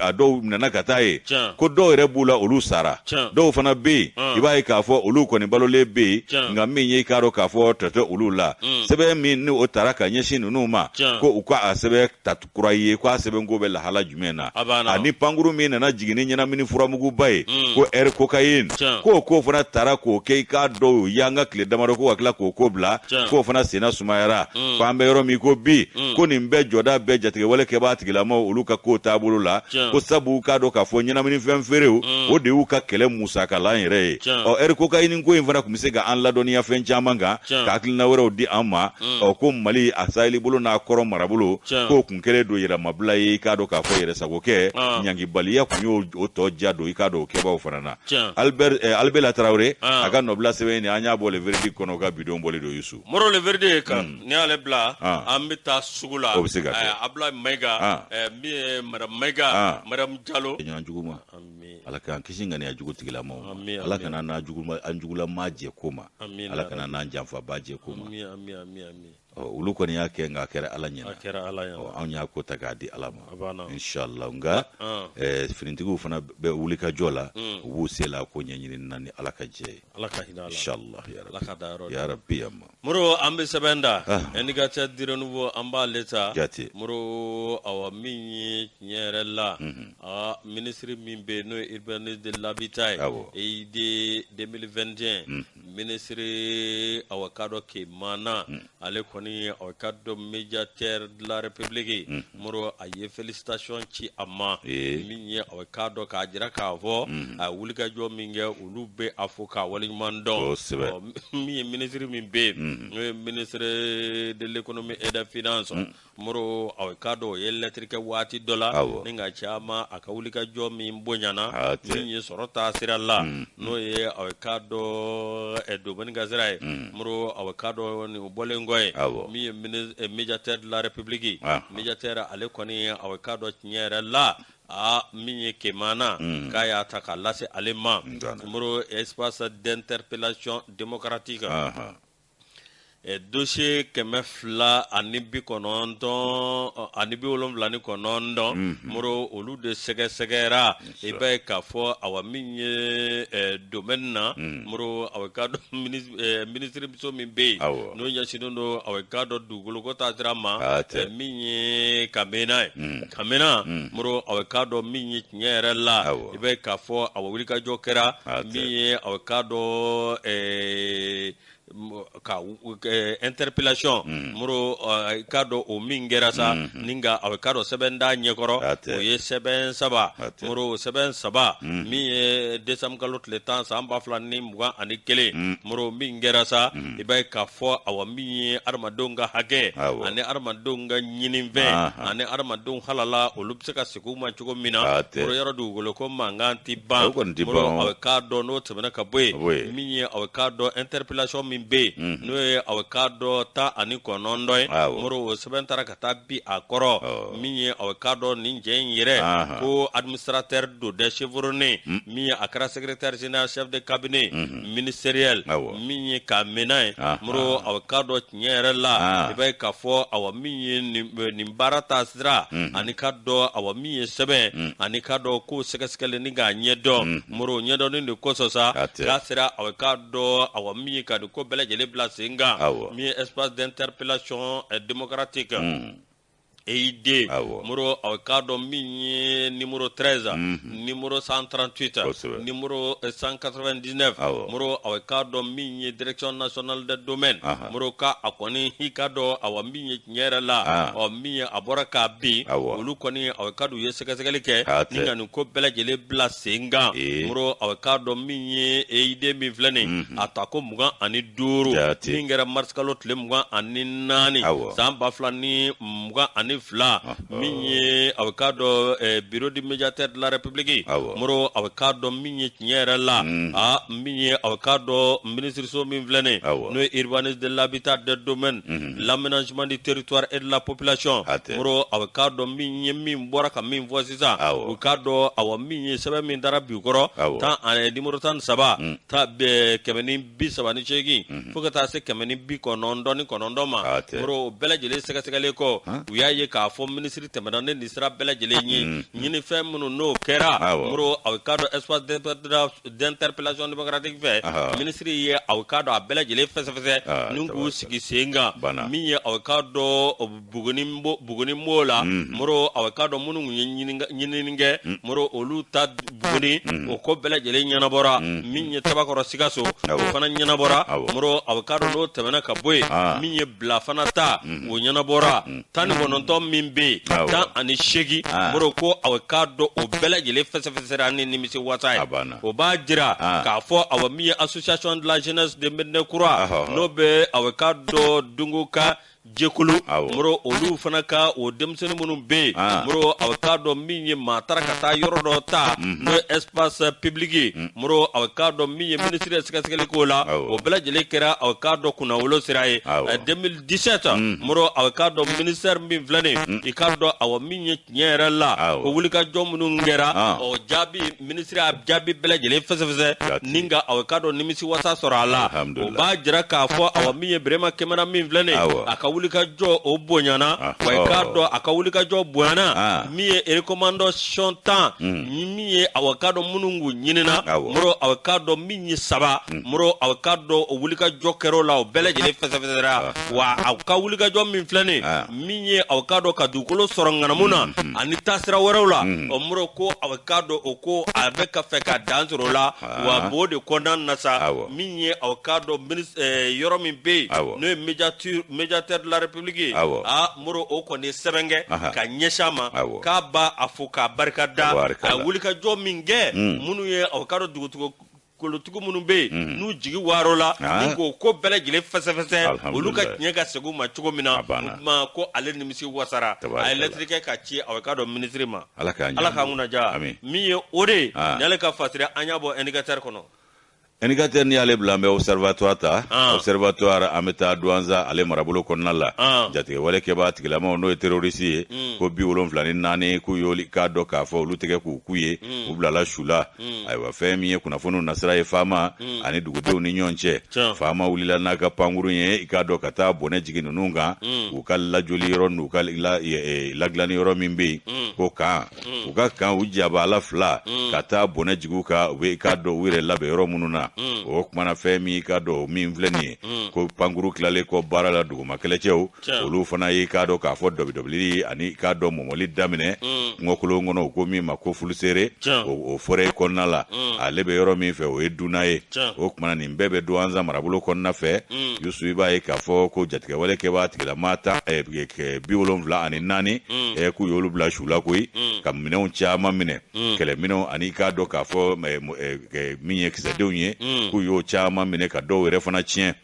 a dɔw nana ka taa ye ko dɔw yɛrɛ b'u la olu sara dɔw fana bɛ yen i b'a ye k'a fɔ olu kɔni balolen bɛ yen nka min ye i k'a dɔn k'a fɔ tɔ tɛ olu la sɛbɛn min ni o tara ka ɲɛsin ninnu ma ko u ka a sɛbɛn ta kura ye ko a sɛbɛnko bɛ lahala jumɛn na ani pankuru min nana jigin ni ɲɛnamini furamuguba ye ko air cocaïne k'o ko fana tara k'o kɛ i k'a dɔn o y'an ka tile damadɔ ko ka tila k'o ko bila k'o fana senna sumayara ko an bɛ yɔrɔ min ko bi ko nin bɛɛ jɔda bɛɛ jatigɛwale kɛbaa tigilamaw olu ka ko taabolo la ko sabu k'a dɔn k'a fɔ ɲɛnaminifɛn feerew o de y'u ka kɛlɛ musakalan yɛrɛ ye ɔ air cocaïne ko in fana tun bɛ se ka an ladɔnniya fɛn caman kan ka hakilina wɛrɛw di an ma ɔ ko Mali a saheli bolo n'a kɔrɔn marabolo k'o kun kɛlen don yɛrɛmabila ye i k'a dɔn k'a fɔ yɛrɛsagokɛ ɲangibaliya kun y'o o tɔ ja don i k'a dɔn o kɛbaaw fana na Albert Albela Tarawele a ka nɔbila sɛbɛn in an y'a bɔ Le Verdict kɔnɔ ka bidon bɔli don Yusu Moro Le Verdict kan mm. n'i y'ale bila ah. an bɛ taa sugu la o bɛ se ka kɛ Abulayi Mayiga ah. min ye madame Mayiga ah. madame Jalo ɲɔgɔn jugu ma Ala k'an kisi ŋaniya jugu tigilamaw ma Ala kana n'an jugulamaa jɛ ko ma Ala kana n'an janfabaa jɛ ko ma. Olu kɔni y'a kɛ, nka a kɛra Ala ɲɛna. A kɛra Ala ɲɛna. Anw y'a ko ta k'a di Ala ma. A banna. Inshallah, nka finitigiw fana bɛ wuli ka jɔ la, u b'u se la ko ɲɛɲini na ni Ala ka jɛ ye. Ala ka hinɛ a la. Inshallah ya Ala ka da yɔrɔ. Ya rabbi ya ma. Moro, an bɛ sɛbɛn da Indicateur du Renouveau, an b'ale ta. Jate. Moro, awa, min ye tiɲɛ yɛrɛ la, a minisiri min bɛ yen, n'o ye urbanisme de l'habitat ye, EID 2021, minisiri, awa, k'a dɔn Kemana, ale kɔni, awa, k'a dɔn médiateur de la République, Moro, a ye félicitation ci a ma. Min ye, awa, k'a dɔn k'a jira k'a fɔ a ye wulikajɔ min kɛ, olu bɛ a fo k'a waleɲuman dɔn. Min ye minisiri min bɛ yen, n'o ye ministre de l'économie et des finances, Moro, awa, k'a dɔn o ye lɛtiri kɛ waati dɔ la ni ka caman a ka wulikajɔ min bonyana, min ye sɔrɔ taa sira la, n'o ye, awa, k'a dɔn domaine ka sira ye. Moro, awa, k'a dɔn nin bɔlen kɔ ye, min ye médiateur de la République, médiateur, ale kɔni, awa, k'a dɔn tiɲɛ yɛrɛ la, aa, min ye Kemana k'a y'a ta k'a lase ale ma. Moro, espace d'interpellation démocratique, dossier 279, Moro, olu de sɛgɛsɛgɛra. I b'a ye k'a fɔ, awa, min ye domaine na, Moro, awa, k'a dɔn minisiri muso min bɛ yen, n'o ɲɛsinnen don, awa, k'a dɔn dugukolo ko taasira ma, min ye Kamena ye, Kamena, Moro, awa, k'a dɔn min ye tiɲɛ yɛrɛ la, i b'a ye k'a fɔ, awa, wulikajɔ kɛra min ye, awa, k'a dɔn ka interpellation, Moro, k'a dɔn o min kɛra sa, ni ka a k'a dɔn sɛbɛn da ɲɛkɔrɔ, o ye sɛbɛn saba. Moro, sɛbɛn saba min ye décembre kalo tile 10 san 2021, Moro, min kɛra sa, i b'a ye k'a fɔ, awa, min ye adamadenw ka hakɛ ani adamadenw ka ɲinifɛn ani adamadenw halala, olu bɛ se ka segin u ma cogo min na. Moro, yɔrɔ dugukolo ko mankan ti ban. Moro, a k'a dɔn n'o tɛmɛna ka bɔ yen, min ye, a k'a dɔn interpellation min bɛ yen, n'o ye, a k'a dɔn 19 ye, Moro, o sɛbɛn taara ka taa bi a kɔrɔ. Min ye, a k'a dɔn nin cɛ in yɛrɛ ko administrateur d'audit chevronné, min ye a kɛra secrétaire général, chef de cabinet ministériel, min ye k'a mɛnna ye. Moro, a k'a dɔn tiɲɛ yɛrɛ la, i b'a ye k'a fɔ, awa, min ye nin baara taa sira ani k'a dɔn, awa, min ye sɛbɛn ani k'a dɔn ko sɛgɛsɛgɛli ni k'a ɲɛdɔn, Moro, ɲɛdɔnni de kosɔn sa k'a sera, awa, k'a dɔn, awa, min ye ka nin ko bɛɛ lajɛlen bila sen kan, min ye espace d'interpellation démocratique EID, Moro, a k'a dɔn min ye numéro 13, numéro 138, numéro 199, Moro, a k'a dɔn min ye direction nationale des domaines, Moro, ka a kɔni i k'a dɔn, awa, min ye tiɲɛ yɛrɛ la, ɔ, min ye a bɔra k'a bin, olu kɔni, a k'a dɔn u ye sɛgɛsɛgɛli kɛ ni ka nin ko bɛɛ lajɛlen bila sen kan. Moro, a k'a dɔn min ye EID min filɛ nin, a ta ko 25, min kɛra mars kalo tile 24 san 2022, min ye, a k'a dɔn bureau du médiateur de la République, Moro, a k'a dɔn min ye tiɲɛ yɛrɛ la, a min ye, a k'a dɔn minisiriso min filɛ nin, n'o ye urbanisme, de l'habitat, des domaines, l'aménagement du territoire et de la population, Moro, a k'a dɔn min ye min bɔra ka min fɔ sisan, u k'a dɔn, awa, min ye sɛbɛn min dara bi kɔrɔ, tan numéro 13 ta 138 fo ka taa se 199 ma. Moro, o bɛɛ lajɛlen sɛgɛsɛgɛlen kɔ, u y'a ye k'a fɔ minisiri tɛmɛna ne nin sira bɛɛ lajɛlen ye ɲinifɛn minnu n'o kɛra. Moro, a k'a dɔn espace d'interpellation démocratique fɛ, minisiri ye, a k'a dɔn a bɛɛ lajɛlen fɛsɛfɛsɛ ni k'u sigi sen kan. Min ye, a k'a dɔn Buguni m'o la, Moro, a k'a dɔn minnu tun ye ɲinini kɛ, Moro, olu ta Buguni, o ko bɛɛ lajɛlen ɲɛnabɔra. Min ye Tabakɔrɔ Sikaso, o fana ɲɛnabɔra. Moro, a k'a dɔn n'o tɛmɛna ka bɔ yen, min ye Bila fana ta, o ɲɛnabɔra. 19 min bɛ yen, 18, Moro, ko a k'a dɔn o bɛɛ lajɛlen fɛsɛfɛsɛra ni nimisi wasa ye. O b'a jira k'a fɔ, awa, min ye association de la jeunesse de Médina Kura, n'o bɛ, awa, k'a dɔn Dungo ka jɛkulu, Moro, olu fana ka o denmisɛnnin minnu bɛ yen, Moro, a k'a dɔn min ye maa taara ka taa yɔrɔ dɔ ta, n'o ye espace public ye, Moro, a k'a dɔn min ye minisiri ye sɛgɛsɛgɛli k'o la, o bɛɛ lajɛlen kɛra, a k'a dɔn kunnawolo sira ye. 2017, Moro, a k'a dɔn ministère min filɛ nin, i k'a dɔn, awa, min ye tiɲɛ yɛrɛ la, o wulikajɔ minnu kɛra, o jaabi, minisiri y'a jaabi bɛɛ lajɛlen fɛsɛfɛsɛ ni ka, a k'a dɔn nimisi wasa sɔrɔ a la. O b'a jira k'a fɔ, awa, min ye Birema Kɛmɛna min filɛ nin, a ka wulikajɔ o bonyana, wa i k'a dɔn a ka wulikajɔ bonyana, min ye recommandation 10 min ye, awa k'a dɔn minnu kun ɲinina, Moro, awa k'a dɔn min ye 3, Moro, awa k'a dɔn o wulikajɔ kɛr'o la, o bɛɛ lajɛlen fɛsɛfɛsɛra. Wa a ka wulikajɔ min filɛ nin min ye, aw k'a dɔn ka dugukolo sɔrɔ ŋanamu na ani taasira wɛrɛw la, o Moro, ko aw k'a dɔn o ko a bɛ ka fɛ ka dan sɔrɔ o la. Wa b'o de kɔnɔna na sa, min ye, aw k'a dɔn yɔrɔ min bɛ yen, n'o ye médiateur de la République ye, a Moro, o kɔni ye sɛbɛn kɛ ka ɲɛsin a ma, k'a b'a a fo k'a barika da a wulikajɔ min kɛ. Minnu ye, aw k'a dɔn dugutigi kolotigiw minnu bɛ yen n'u jigi waar'o la, ni k'o ko bɛɛ lajɛlen fɛsɛfɛsɛ, olu ka tiɲɛ ka segin u ma cogo min na. O tuma ko ale nimisi wasara, a ye lɛtiri kɛ ka ci, aw k'a dɔn, minisiri ma. Ala k'an kunna diya. Min ye o de ye ni ale ka fasiri, an y'a bɔ Indicateur kɔnɔ. Indicateur, ni y'ale bila, an bɛ Observatoire ta. Observatoire, an bɛ taa Douentza, ale marabolo kɔnɔna la. Jatigɛwale kɛbaa tigilamaw, n'o ye terroriste ye, ko 74, k'u y'olu k'a dɔn k'a fɔ olu tɛgɛ k'u k'u ye, u bilala su la. Ayiwa, fɛn min ye kunnafoniw nasira ye faama ani dugudenw ni ɲɔgɔn cɛ, faama wulila n'a ka pankurun ye, i k'a dɔn ka taa bɔnɛ jigin ninnu kan, u ka lajɔli yɔrɔ n'u ka ladilanni yɔrɔ min bɛ yen, ko kan u ka kan u jabala fila, ka taa bɔnɛ jigin u kan, u bɛ i k'a dɔn u yɛrɛ labɛn yɔrɔ minnu na. O kumana, fɛn min i k'a dɔn min filɛ nin ye, ko pankuru tilalen kɔ baara la, duguma kɛlɛcɛw, olu fana y'i k'a dɔn k'a fɔ dɔbidɔbili ani i k'a dɔn mɔmɔli daminɛ kungokolon kɔnɔ, u ko min ma ko fulusere, o forêt kɔnɔna la. Ale bɛ yɔrɔ min fɛ, o ye Duna ye. O kumana, nin bɛɛ bɛ Douentza marabolo kɔnɔna fɛ. Yusu, i b'a ye k'a fɔ ko jatigɛwale kɛbaa tigilama ta 74, k'u y'olu bila su la koyi, ka minɛnw caman minɛ, kɛlɛminɛnw ani i k'a dɔn k'a fɔ min ye kisɛdenw ye, k'u y'o caman minɛ, ka dɔw yɛrɛ fana tiɲɛ.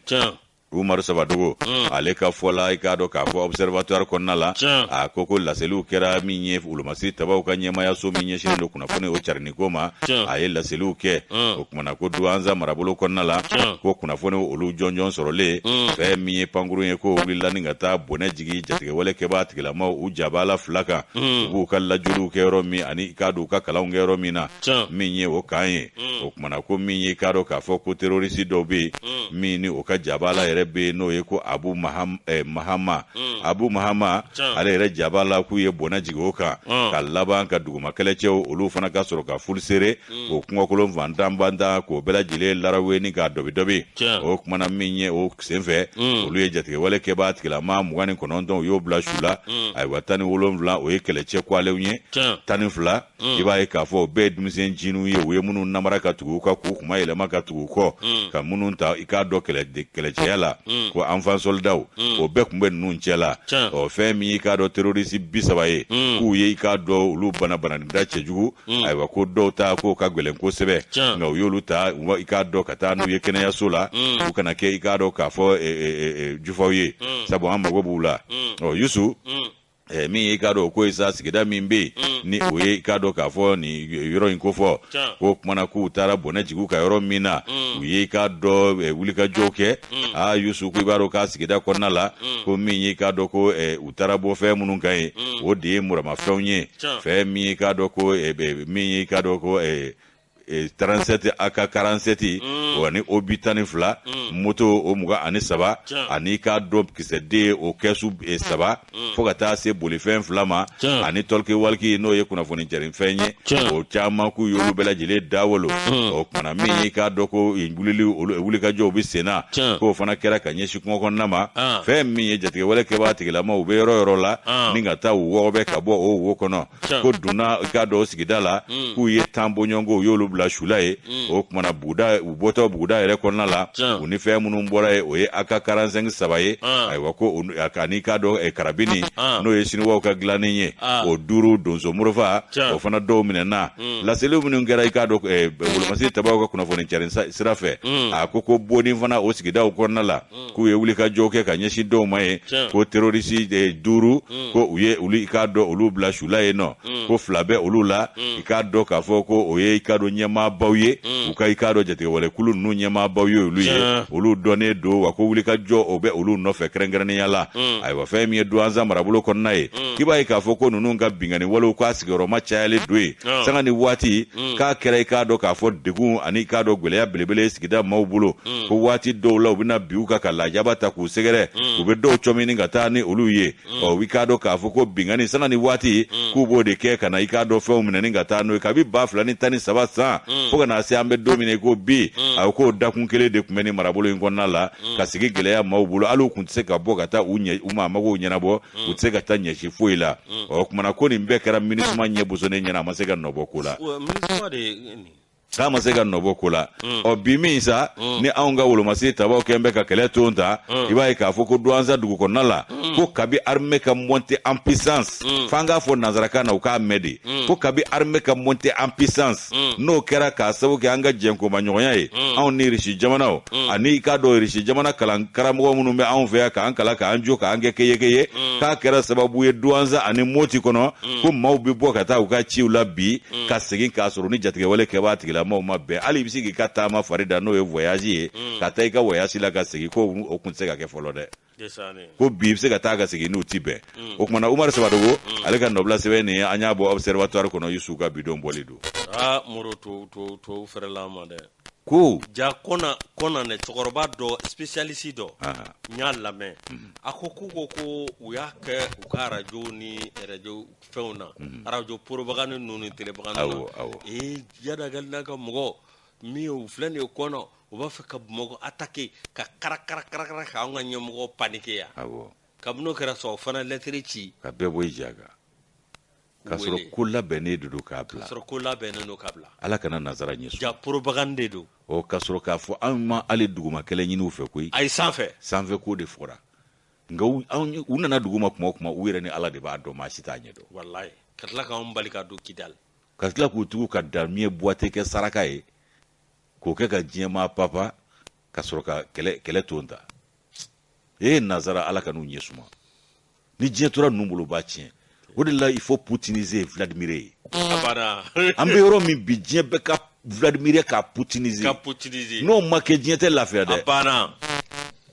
Umaru Sabadogo, ale ka fɔ la, i k'a dɔn k'a fɔ Observatoire kɔnɔna la, a ko ko laseliw kɛra min ye wolomasiri tabaw ka ɲɛmayaso min ɲɛsinnen don kunnafoni o cariniko ma, a ye laseliw kɛ. O kumana, ko Douentza marabolo kɔnɔna la, ko kunnafoni olu jɔnjɔn sɔrɔlen, fɛn min ye pankurun ye, ko wulila ni ka taa bɔnɛ jigi jatigɛwale kɛbaa tigilamaw u jabala fila kan, u b'u ka lajoliw kɛ yɔrɔ min ani i k'a dɔn u ka kalanw kɛ yɔrɔ min na, min ye o kan ye. O kumana, ko min ye, k'a dɔn k'a fɔ ko terroriste dɔw bɛ yen, min ni o ka jabala yɛrɛ bɛ yen, n'o ye ko Abu Mahama, Abu Mahama, ale yɛrɛ jabala, k'u ye bɔnɛ jigin o kan, ka laban ka duguma kɛlɛcɛw, olu fana ka sɔrɔ ka fulusere o kungokolon fantan bantan, k'o bɛɛ lajɛlen larawe ni k'a dɔbi dɔbi. O kumana, min ye o senfɛ, olu ye jatigɛwale kɛbaa tigilama 29, u y'o bila su la. Ayiwa, 17, o ye kɛlɛcɛ kwalew ye. 12, i b'a ye k'a fɔ o bɛɛ ye denmisɛn jiniw ye, u ye minnu namara ka tugu u kan, k'u kuma yɛlɛma ka tugu u kɔ, ka minnu ta, i k'a dɔn kɛlɛcɛya la, ko enfant soldat, o bɛɛ tun bɛ ninnu cɛ la. Ɔ, fɛn min y'i k'a dɔn terroriste 30 ye, k'u ye i k'a dɔn olu bana bananida cɛjugu. Ayiwa, ko dɔw ta k'o ka gɛlɛn kosɛbɛ, nka u y'olu ta, i k'a dɔn ka taa n'u ye kɛnɛyaso la, u kana kɛ i k'a dɔn k'a fɔ jufaw ye, sabu an mago b'u la. Ɔ Yusu, min ye i k'a dɔn ko ye sa, sigida min bɛ yen, ni o ye i k'a dɔn k'a fɔ nin yɔrɔ in kofɔ, k'o kumana k'u taara bɔnɛ jigin ka yɔrɔ min na, u ye i k'a dɔn wulikajɔw kɛ. Aa Yusu, ko i b'a dɔn k'a sigida kɔnɔna la, ko min ye i k'a dɔn ko u taara bɔ fɛn minnu kan ye, o de ye muramafɛnw ye. Fɛn min ye i k'a dɔn ko min ye i k'a dɔn ko 37 AK 47 o ni obus 12, moto o 23, ani k'a dɔn kisɛden o kɛsu 3, fo ka taa se bolifɛn 2 ma, ani talkie-walkie, n'o ye kunnafoni carifɛn ye, o caman, k'u y'olu bɛɛ lajɛlen dawolo. O kumana, min ye k'a dɔn ko wulili olu wulikajɔw bɛ sen na, k'o fana kɛra ka ɲɛsin kungo kɔnɔna ma. Fɛn min ye jatigɛwale kɛbaa tigilamaw, u bɛ yɔrɔ yɔrɔ la ni ka taa u wɔgɔbɛ ka bɔ o wo kɔnɔ. Ko donna i k'a dɔn sigida la, k'u ye 10 bɔɲɔgɔnko, u y'olu bila sula ye. O kumana, buguda, u bɔtɔ buguda yɛrɛ kɔnɔna la, u ni fɛn minnu bɔra ye, o ye AK 45 saba ye. Ayiwa, ko ani k'a dɔn karabini, n'o ye siniwaw ka dilannen ye, o 5, donso morofa, o fana dɔw minɛna. Laseliw minnu kɛra i k'a dɔn wolomasiri tabaw ka kunnafoni cari sira fɛ, a ko bonni fana o sigidaw kɔnɔna la, k'u ye wulikajɔw kɛ ka ɲɛsin dɔw ma ye, ko terroriste 5, ko u ye olu i k'a dɔn olu bila sula yen nɔ, ko 2 bɛ olu la, i k'a dɔn k'a fɔ ko o ye i k'a dɔn ɲɛmaabaw ye, u ka i k'a dɔn jatigɛwalekulu ninnu ɲɛmaabaw ye olu ye, olu dɔnnen don, wa ko wulikajɔ o bɛ olu nɔfɛ kɛrɛnkɛrɛnnenya la. Ayiwa, fɛn min ye Douentza marabolo kɔnɔna ye, k'i b'a ye k'a fɔ ko ninnu ka binkanni walew k'a sigiyɔrɔma cayalen don yen sanga ni waati, k'a kɛra i k'a dɔn k'a fɔ degun ani i k'a dɔn gɛlɛya belebele sigida maaw bolo, ko waati dɔw la u bɛna bin u kan ka lajaba ta k'u sɛgɛrɛ, u bɛ dɔw cɔmini ka taa ni olu ye. Ɔ, i k'a dɔn k'a fɔ ko binkanni sanga ni waati, k'u b'o de kɛ ka na i k'a dɔn fɛnw minɛni ka taa n'o ye kabi 2013 san fo ka na se an bɛ don min na i ko bi. A ko dakun kelen de tun bɛ nin marabolo in kɔnɔna la ka sigi gɛlɛya maaw bolo, hali u tun tɛ se ka bɔ ka taa u ɲɛ u maa magow ɲɛnabɔ, u tɛ se ka taa ɲɛsi foyi la. Ɔ kumana ko nin bɛɛ kɛra MINUSMA ɲɛ bosonnen ɲɛna, a ma se ka nɔbɔ ko la, k'a ma se ka nɔbɔ ko la. Ɔ bi min sa ni anw ka wolomasiri tabaw kɛn bɛ ka kɛlɛ ton ta, i b'a ye k'a fɔ ko Douentza dugu kɔnɔna la, ko kabi armée ka monter en puissance, f'an k'a fɔ nansarakan na u k'a mɛn de, ko kabi armée ka monter en puissance, n'o kɛra k'a sababu kɛ an ka jɛnkomaɲɔgɔnya ye anw ni Irisi jamanaw, ani i k'a dɔn Irisi jamana kalan karamɔgɔ minnu bɛ anw fɛ yan k'an kalan k'an jo k'an kɛ keyekeye, k'a kɛra sababu ye Douentza ani Moti kɔnɔ, ko maaw bɛ bɔ ka taa u ka ciw la bi ka segin k'a sɔrɔ ni jatigɛwale kɛbaa tigilamaaw ma bɛn. Hali i bɛ se k'i ka taama fari da, n'o ye voyage ye, ka taa i ka voyage la ka segin, ko o kun tɛ se ka kɛ fɔlɔ dɛ, ko bi i bɛ se ka taa ka segin n'u ti bɛn. O kumana Umaru Sabadogo ale ka nɔbila sɛbɛn nin ye, an y'a bɔ Observatoire kɔnɔ, Yusu ka bidon bɔli don. Aa Moro, to to to fɛrɛla ma dɛ. Ko ja kɔna kɔna ne cɛkɔrɔba dɔ, spécialiste dɔ, n y'a lamɛn, a ko k'u ko ko u y'a kɛ u ka arajo ni arajo fɛnw na, arajo propagande ninnu ni télépagande na. Ee, Iyad Ag Ghali n'a ka mɔgɔ min ye, u filɛ nin ye kɔnɔ, u b'a fɛ ka Bamakɔ attaquer ka kara kara kara kara k'anw ka ɲɛmɔgɔ paniquer yan. Kabini o kɛra sa, o fana lɛtiri ci. Ka bɛɛ bɔ i ja kan k'a sɔrɔ ko labɛnnen de don k'a bila. K'a sɔrɔ ko labɛnnen don k'a bila. Ala kana nazara ɲɛsɔrɔ. Ja propagande de don. Ɔ, k'a sɔrɔ k'a fɔ anw ma hali duguma kɛlɛ ɲini u fɛ koyi. Ayi, sanfɛ. Sanfɛ ko de fɔra, nka u nana duguma kuma o kuma, u yɛrɛ ni Ala de b'a dɔn, maa si t'a ɲɛ dɔn. Walayi, ka tila k'anw bali ka don Kidali. Ka tila k'u tugu ka Damiɛ Buwate kɛ saraka ye k'o kɛ ka diɲɛmaa papa ka sɔrɔ ka kɛlɛ kɛlɛ ton ta. Ee nazara, Ala ka n'u ɲɛ suma. Ni diɲɛ tora ninnu bolo, b'a tiɲɛ. O de la il faut poutiniser Vladimir ye. An bɛ yɔrɔ min bi, diɲɛ bɛɛ ka Vladimir ka poutiniser. Ka poutiniser. N'o ma kɛ, diɲɛ tɛ lafiya dɛ. A banna.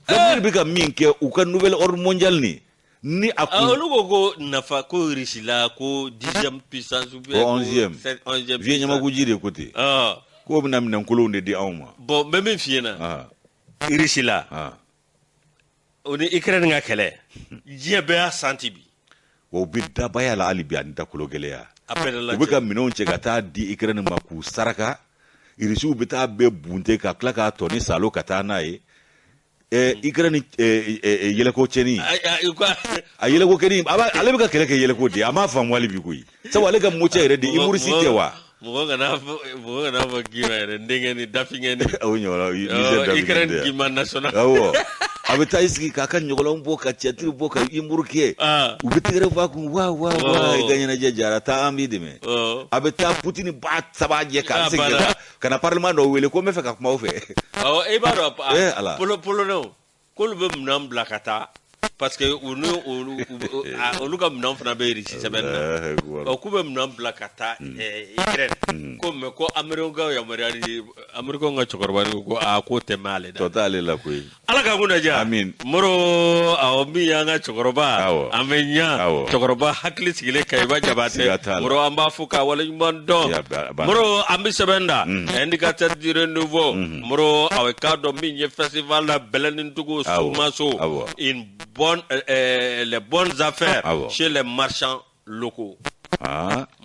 Vladimir bɛ ka min kɛ u ka nouvel ordre mondial nin ni a kun. Olu ko ko nafa ko Russie la, ko 10e puissance ou bien ko 11e. 11e. Vieux Ɲamakuji de ko ten. K'o bɛna minɛnkolonw de di anw ma. Bon, n bɛ min f'i ɲɛna. Russie la. O ni Ukraine ka kɛlɛ, diɲɛ bɛɛ y'a santi bi. Wa u bɛ dabaya la hali bi ani dakolo gɛlɛya. U bɛ ka minɛnw cɛ ka taa di Ukraine ma k'u saraka. Irisiw bɛ taa bɛɛ bunte ka tila k'a tɔ ni salo ka taa n'a ye. Ukraine yɛlɛko cɛni. A yɛlɛko kɛni, ale bɛ ka kɛlɛ kɛ yɛlɛko de ye, a m'a faamu hali bi koyi. Sabu ale ka mocɛ yɛrɛ de humoriste tɛ wa. Mɔgɔ kana fɔ Gima yɛrɛ, n denkɛ ni dafinkɛ ni. O ɲɔgɔnna. Ukraine Gima national. Awɔ. A bɛ taa i sigi k'a ka ɲɔgɔlɔn bɔ ka cɛtiri bɔ ka humour kɛ. U bɛ tɛgɛrɛ fɔ a kun, wa wa wa, i ka ɲɛnajɛ jara, taa an b'i dɛmɛ. A bɛ taa Putini ba saba jɛ k'a segin ka na parlement dɔw wele ko n bɛ fɛ ka kuma aw fɛ. Awɔ, e b'a dɔn Polonɛw k'olu bɛ minɛn bila ka taa parce que u ni olu ka minɛn fana bɛ Russie sɛbɛnni na. Ɔ, k'u bɛ minɛn bila ka taa Ukraine ko mais ko Américain ka yamaruya di, Américain ka cɛkɔrɔba ko aa k'o tɛ mɛn ale da. Tɔ t'ale la koyi. Ala ka kunna diya. Amin. Moro, awɔ, min y'an ka cɛkɔrɔba, an bɛ ɲa cɛkɔrɔba hakili sigilen Kayiba Jabatɛ. Moro, an b'a fo k'a waleɲuman dɔn. Moro, an bɛ sɛbɛn da Indicateur du renouveau. Moro, awɔ, k'a dɔn min ye festival la Bɛlɛnindugu Somaso, une bonne les bonnes affaires chez les marchands locaux.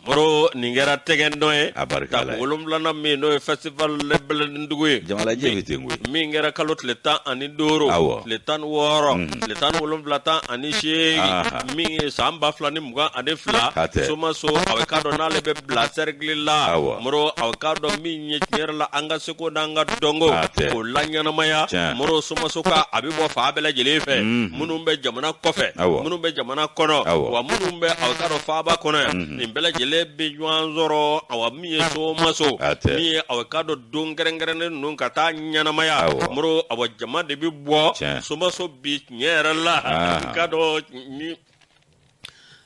Moro, nin kɛra tɛgɛ dɔ ye. A barika. Tako 7nan min n'o ye festival Bɛlɛnindugu ye. Jamalajɛ bɛ ten koyi. Min kɛra kalo tile 15, tile 16, tile 17, 18, min ye san 2022, Somaso, a bɛ k'a dɔn n'ale bɛ bila cercle la. Moro, a bɛ k'a dɔn min ye tiɲɛ yɛrɛ la an ka seko n'an ka dɔnko k'o laɲɛnamaya. Moro, Somaso ka a bɛ bɔ fan bɛɛ lajɛlen fɛ, minnu bɛ jamana kɔfɛ, minnu bɛ jamana kɔnɔ, wa minnu bɛ a bɛ k'a dɔn faaba kɔnɔ yan, nin bɛɛ lajɛlen bɛ ɲɔgɔn sɔrɔ. Awa, min ye Somaso, min ye a bɛ k'a dɔn don kɛrɛnkɛrɛnnen ninnu ka taa ɲɛnamaya. Moro, awa, jama de bɛ bɔ Somaso bi tiɲɛ yɛrɛ la, i k'a dɔn ni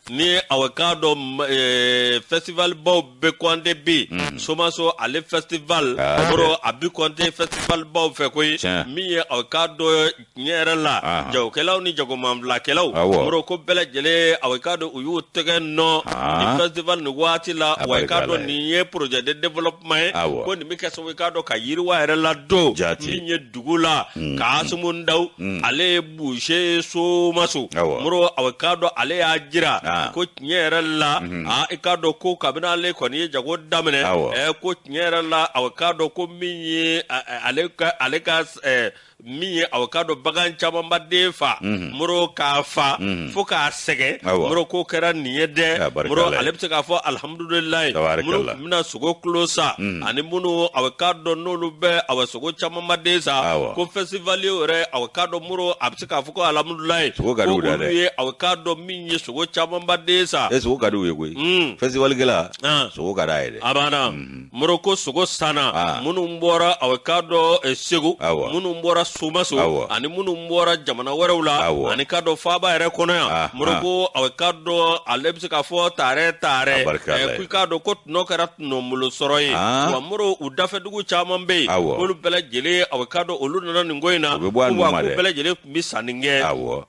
Ni aw k'a dɔn festival baw bɛ compter bi, Somaso ale festival moro a bɛ compter festival baw fɛ koyi. Min ye aw k'a dɔn tiɲɛ yɛrɛ la, jagokɛlaw ni jagomanfilakɛlaw, moro ko bɛɛ lajɛlen aw k'a dɔn u y'u tɛgɛ nɔ nin festival nin waati la. Wa i k'a dɔn nin ye projet de développement ye, ko nin bɛ kɛ sababu i k'a dɔn ka yiriwa yɛrɛ ladon min ye dugu la. Kasimu Ndaw, ale ye boucher Somaso, moro aw k'a dɔn ale y'a jira ko tiɲɛ yɛrɛ la, i k'a dɔn ko kabini ale kɔni ye jago daminɛ, ko tiɲɛ yɛrɛ la, aw k'a dɔn ko min ye ale ka min ye aw k'a dɔn bagan camanba den fa, moro k'a fa fo k'a sɛgɛn, moro ko kɛra nin ye dɛ. Moro ale bɛ se k'a fɔ alihamudulilayi. Moro tun bɛna sogo kilo san, ani minnu aw k'a dɔn n'olu bɛ aw sogo camanba den san, ko festival yɛrɛ aw k'a dɔn moro a bɛ se k'a fɔ ko alihamudulilayi, ko olu ye aw k'a dɔn min ye sogo camanba den san. E, sogo ka di u ye koyi. Festivalikɛla, sogo ka d'a ye dɛ. A banna. Moro ko sogo sanna, minnu bɔra aw k'a dɔn Segu, minnu bɔra Somaso, ani minnu bɔra jamana wɛrɛw la, ani k'a dɔn faaba yɛrɛ kɔnɔ yan. Moro ko aw k'a dɔn ale bɛ se k'a fɔ taarɛ taarɛ, ko i k'a dɔn ko tɔnɔ kɛra tɔnɔbolo sɔrɔ ye. Wa moro u dafɛdugu caman bɛ yen, k'olu bɛɛ lajɛlen aw k'a dɔn olu nana nin ko in na, ko wa ko bɛɛ lajɛlen tun bɛ sanni kɛ.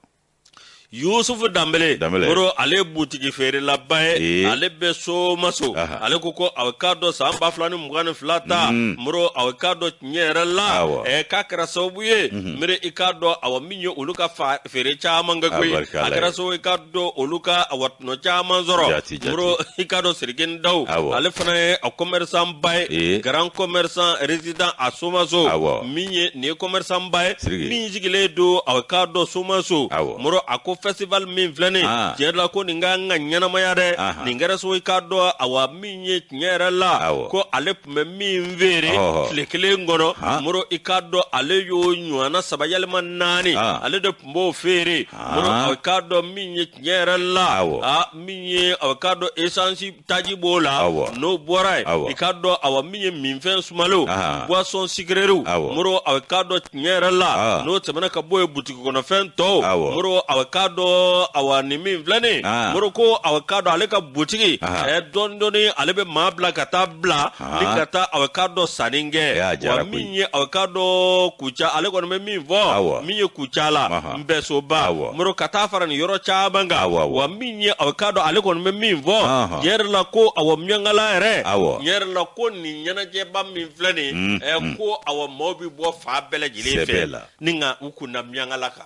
Yusufu Danbele, moro ale butigi feerelaba ye, ale bɛ Somaso. Ale ko ko aw k'a dɔn san 2022 ta, moro aw k'a dɔn tiɲɛ yɛrɛ la, k'a kɛra sababu ye mire i k'a dɔn awa min ye olu ka feere caman kɛ koyi, a kɛra sababu i k'a dɔn olu ka awa tɔnɔ caman sɔrɔ. Moro i k'a dɔn Siriki Ndaw, ale fana ye a commerçant ba ye, grand commerçant résident à Somaso. Min ye nin ye commerçant ba ye min sigilen don aw k'a dɔn Somaso. Moro a ko festival min filɛ nin, tiɲɛ la ko nin ka kan ka ɲɛnamaya dɛ. Nin kɛra sababu i k'a dɔn awa min ye tiɲɛ yɛrɛ la, ko ale tun bɛ min feere tile kelen kɔnɔ, moro i k'a dɔn ale y'o ɲɔgɔnna saba yalima naani, ale de tun b'o feere. Moro aw k'a dɔn min ye tiɲɛ yɛrɛ la, min ye aw k'a dɔn essence taji b'o la, n'o bɔra yen, i k'a dɔn awa min ye minfɛn sumalenw, boisson sucréew, moro aw k'a dɔn tiɲɛ yɛrɛ la, n'o tɛmɛna ka bɔ yen, butigi kɔnɔfɛn tɔw, moro aw k'a dɔn awa nin min filɛ nin, moro ko aw k'a dɔn ale ka butigi dɔɔni dɔɔni ale bɛ maa bila ka taa bila ni ka taa aw k'a dɔn sanni kɛ. Wa min ye aw k'a dɔn Kuca, ale kɔni bɛ min fɔ min ye Kuca la Nbɛsoba, moro ka taa fara nin yɔrɔ caman kan. Wa min ye aw k'a dɔn ale kɔni bɛ min fɔ tiɲɛ yɛrɛ la, ko awa Miɲankala yɛrɛ, tiɲɛ yɛrɛ la, ko nin ɲɛnajɛba min filɛ nin, ko awa maaw bɛ bɔ fan bɛɛ lajɛlen fɛ ni ka u kun da Miɲankala kan.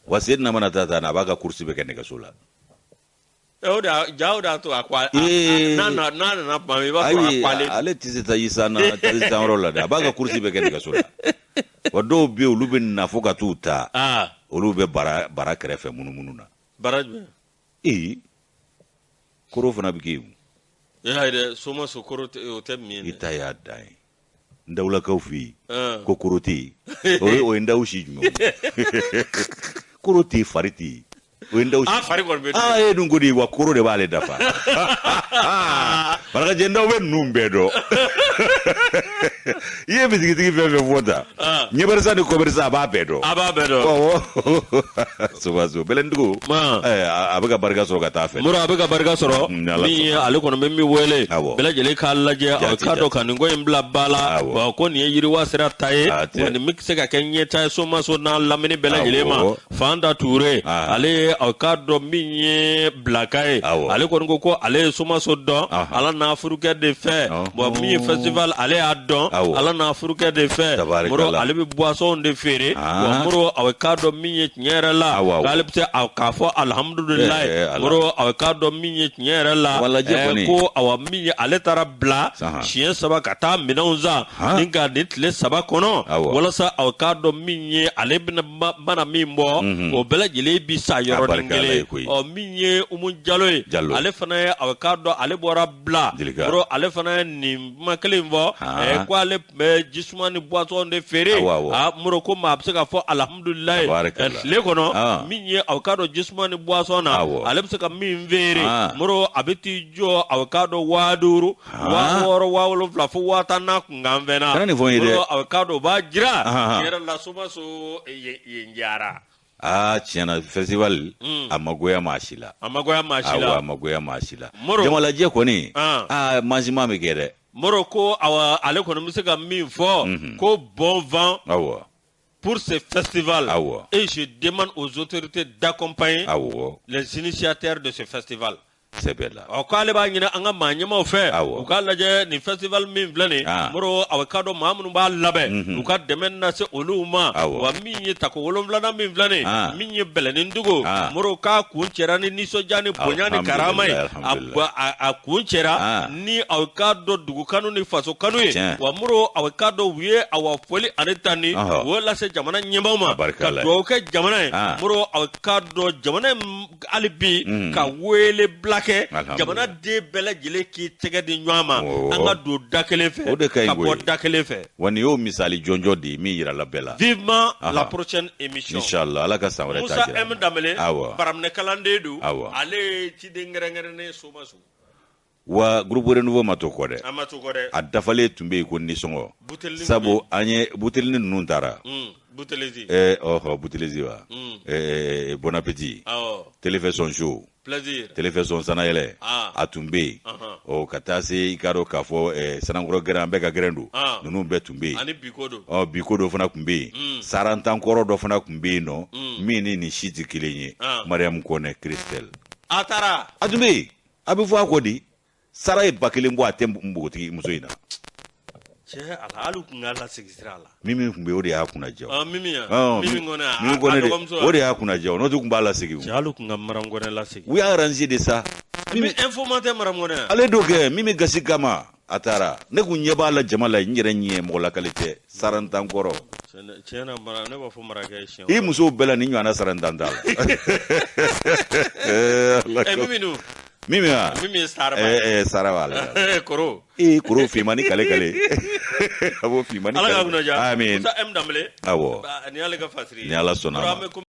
Wa Seydina mana taa a b'a ka course bɛɛ kɛ nɛgɛso la. O de ja o de y'a to a ko n'a nana tuma min, i b'a sɔrɔ a kwalen. Ale tɛ se taji san na, taji san yɔrɔ la dɛ, a b'a ka course bɛɛ kɛ nɛgɛso la. Wa dɔw bɛ yen, olu bɛ na fo ka t'u ta, olu bɛ bara kɛrɛfɛ munumunu na. Bara jumɛn? Ee, koro fana bɛ kɛ yen. E y'a ye dɛ, Somaso koro o tɛ min ye. I ta y'a dan ye. Ndawulakaw fɛ yen ko koro tɛ yen, o ye ndaw si jumɛn? Koro tɛ yen, fari tɛ yen, o ye ndaw si. Fari kɔni bɛ. Aa, e dun ko de wa koro de b'ale dafa. Marakajɛ ndaw bɛ ninnu bɛɛ dɔn. I ye bitigitigi fɛn fɛn fɔ tan, ɲɛbɛrisa ni kɔbɛrisa, a b'a bɛɛ dɔn. A b'a bɛɛ dɔn. Somaso Bɛlɛndugu, a bɛ ka barika sɔrɔ ka taa fɛ. Moro a bɛ ka barika sɔrɔ. Min ye ale kɔni bɛ min wele, bɛɛ lajɛlen k'a lajɛ, a k'a dɔn ka nin ko in bila ba la, wa ko nin ye yiriwa sira ta ye, wa nin bɛ se ka kɛ ɲɛta ye Somaso n'a lamini bɛɛ lajɛlen ma. Fanta Ture, ale ye a k'a dɔn min ye Bilaka ye, ale kɔni ko ko ale ye Somaso dɔn ala n'a furukɛ de fɛ. Bon, min ye festival, ale y'a dɔn ala n'a furukɛ de fɛ. Moro ale bɛ boisson de feere. Wa moro a k'a dɔn min ye tiɲɛ yɛrɛ la, k'ale bɛ se k'a fɔ alihamudulilayi. Moro a k'a dɔn min ye tiɲɛ yɛrɛ la, ko awa min ye ale taara bila siɲɛ saba ka taa minɛnw san ni ka nin tile 3 kɔnɔ, walasa a k'a dɔn min ye ale bɛna mana min bɔ, o bɛɛ lajɛlen bi sa yɔrɔnin kelen. Ɔ, min ye Umu Jalo ye, ale fana ye a k'a dɔn ale bɔra bila. Moro ale fana ye nin kuma kelen fɔ, ko ale tun bɛ jisuma ni boisson de feere. A moro ko ma a bɛ se k'a fɔ alihamudulilayi, tile kɔnɔ min ye a k'a dɔn jisuma ni boisson na, ale bɛ se ka min feere, moro a bɛ t'i jɔ a k'a dɔn 5000, 6000, 7000 fo 10,000 n'a kunkan fɛn na. Kana nin fɔ n ye dɛ. A k'a dɔn o b'a jira tiɲɛ yɛrɛ la, Somaso yen diyara. Aa, tiɲɛ na, festival a ma goya maa si la. A ma goya maa si Awɔ, la. a ma goya maa si la. Moro. Jamalajɛ kɔni, Ah. aa, mansiman bɛ kɛ dɛ. Moro ko awa, ale kɔni bɛ se ka min fɔ ko bon vent pour ce festival. Et je demande aux autorités d'accompagner les initiateurs de ce festival. Sɛbɛ la. Ɔ, k'ale b'a ɲini an ka maa ɲɛmaw fɛ u k'a lajɛ nin festival min filɛ nin, Moro, a k'a dɔn maa minnu b'a labɛn, u ka dɛmɛ lase olu ma. Wa min ye tako 7nan min filɛ nin, min ye Bɛlɛnindugu, Moro, k'a kun cɛra ni nisɔndiya ni bonya ni karama ye. A kun cɛra ni aw k'a dɔn dugu kanu ni faso kanu ye. Wa Moro, aw k'a dɔn u ye awa foli ani tani u y'o lase jamana ɲɛmaaw ma A barika ka Ala ye. dugawu kɛ jamana ye. Moro, aw k'a dɔn jamana in hali bi ka wele bila kɛ Alhamdulillah. jamana den bɛɛ lajɛlen k'i tɛgɛ di ɲɔgɔn ma, an ka don da kelen fɛ, O de ka ɲi ka bɔ koyi. da kelen fɛ. Wa nin y'o misali jɔnjɔn de ye min yirala bɛɛ la. Vivement la prochaine émission. Inshallah, Ala ka san wɛrɛ ta Musa jira. M Danbele, baraminɛ kalanden don. Ale ye ciden kɛrɛnkɛrɛnnen ye Somasu. Wa groupe Renouveau ma to kɔ dɛ. An ma to kɔ dɛ. A dafalen tun bɛ yen ko nisɔngɔ. Butelini. Sabu an ye butelini ninnu taara. Butelezi. Ɔhɔ, Butelezi wa. Bon appétit. Téléfɛsɔn show. Plaisir. Téléfɛsɔn sanayɛlɛ. A tun bɛ yen. Ɔ, ka taa se i k'a dɔn k'a fɔ Sanankɔrɔ gɛrɛn, an bɛɛ ka gɛrɛn don. Ninnu bɛɛ tun bɛ yen. Ani biko don. Ɔ, biko dɔ fana tun bɛ yen. Sarantankɔrɔ dɔ fana tun bɛ yen nɔ min ni nin si tɛ kelen ye. Mariam Kɔnɛ Christelle. A taara. A tun bɛ yen. A bɛ fɔ a kɔ di. Sara ye 1000 bɔ a tɛ npogotigi muso in na. Cɛ ala, hali u kun k'a lasegin sira la. Min tun bɛ yen, o de y'a kunna diya. Mimi ya. Ɔ, Mimi Ngɔnɛ. Mimi A Kɔnɛ de, dɔgɔmuso. O de y'a kunna diya, n'o tɛ tun b'a lasegin. Cɛ, hali u kun ka Maram Kɔnɛ lasegin. U y'a arrangé de sa. Mimi informateur Maram Kɔnɛ ya. Ale d'o kɛ min bɛ gasi kama, a taara. Ne kun ɲɛ b'a la jama la, n yɛrɛ ɲɛ mɔgɔ lakale tɛ sarantan kɔrɔ. Tiɲɛ na, mara ne b'a fɔ marakɛ ye siɲɛ I wɛrɛ. musow bɛɛ la, ni ɲɔgɔnna sarantan t'a la. Mimi dun? Mimi wa. Mimi ye star ba. Sara b'ale la. Koro. Ee, koro finman ni kale kale, a b'o finman ni Ala kale. k'a kunna diya. Amin. Musa M Danbele. Awɔ. Ba, ni y'ale ka fasiri ye. Ni Ala sɔnna a Moro, ma. an bɛ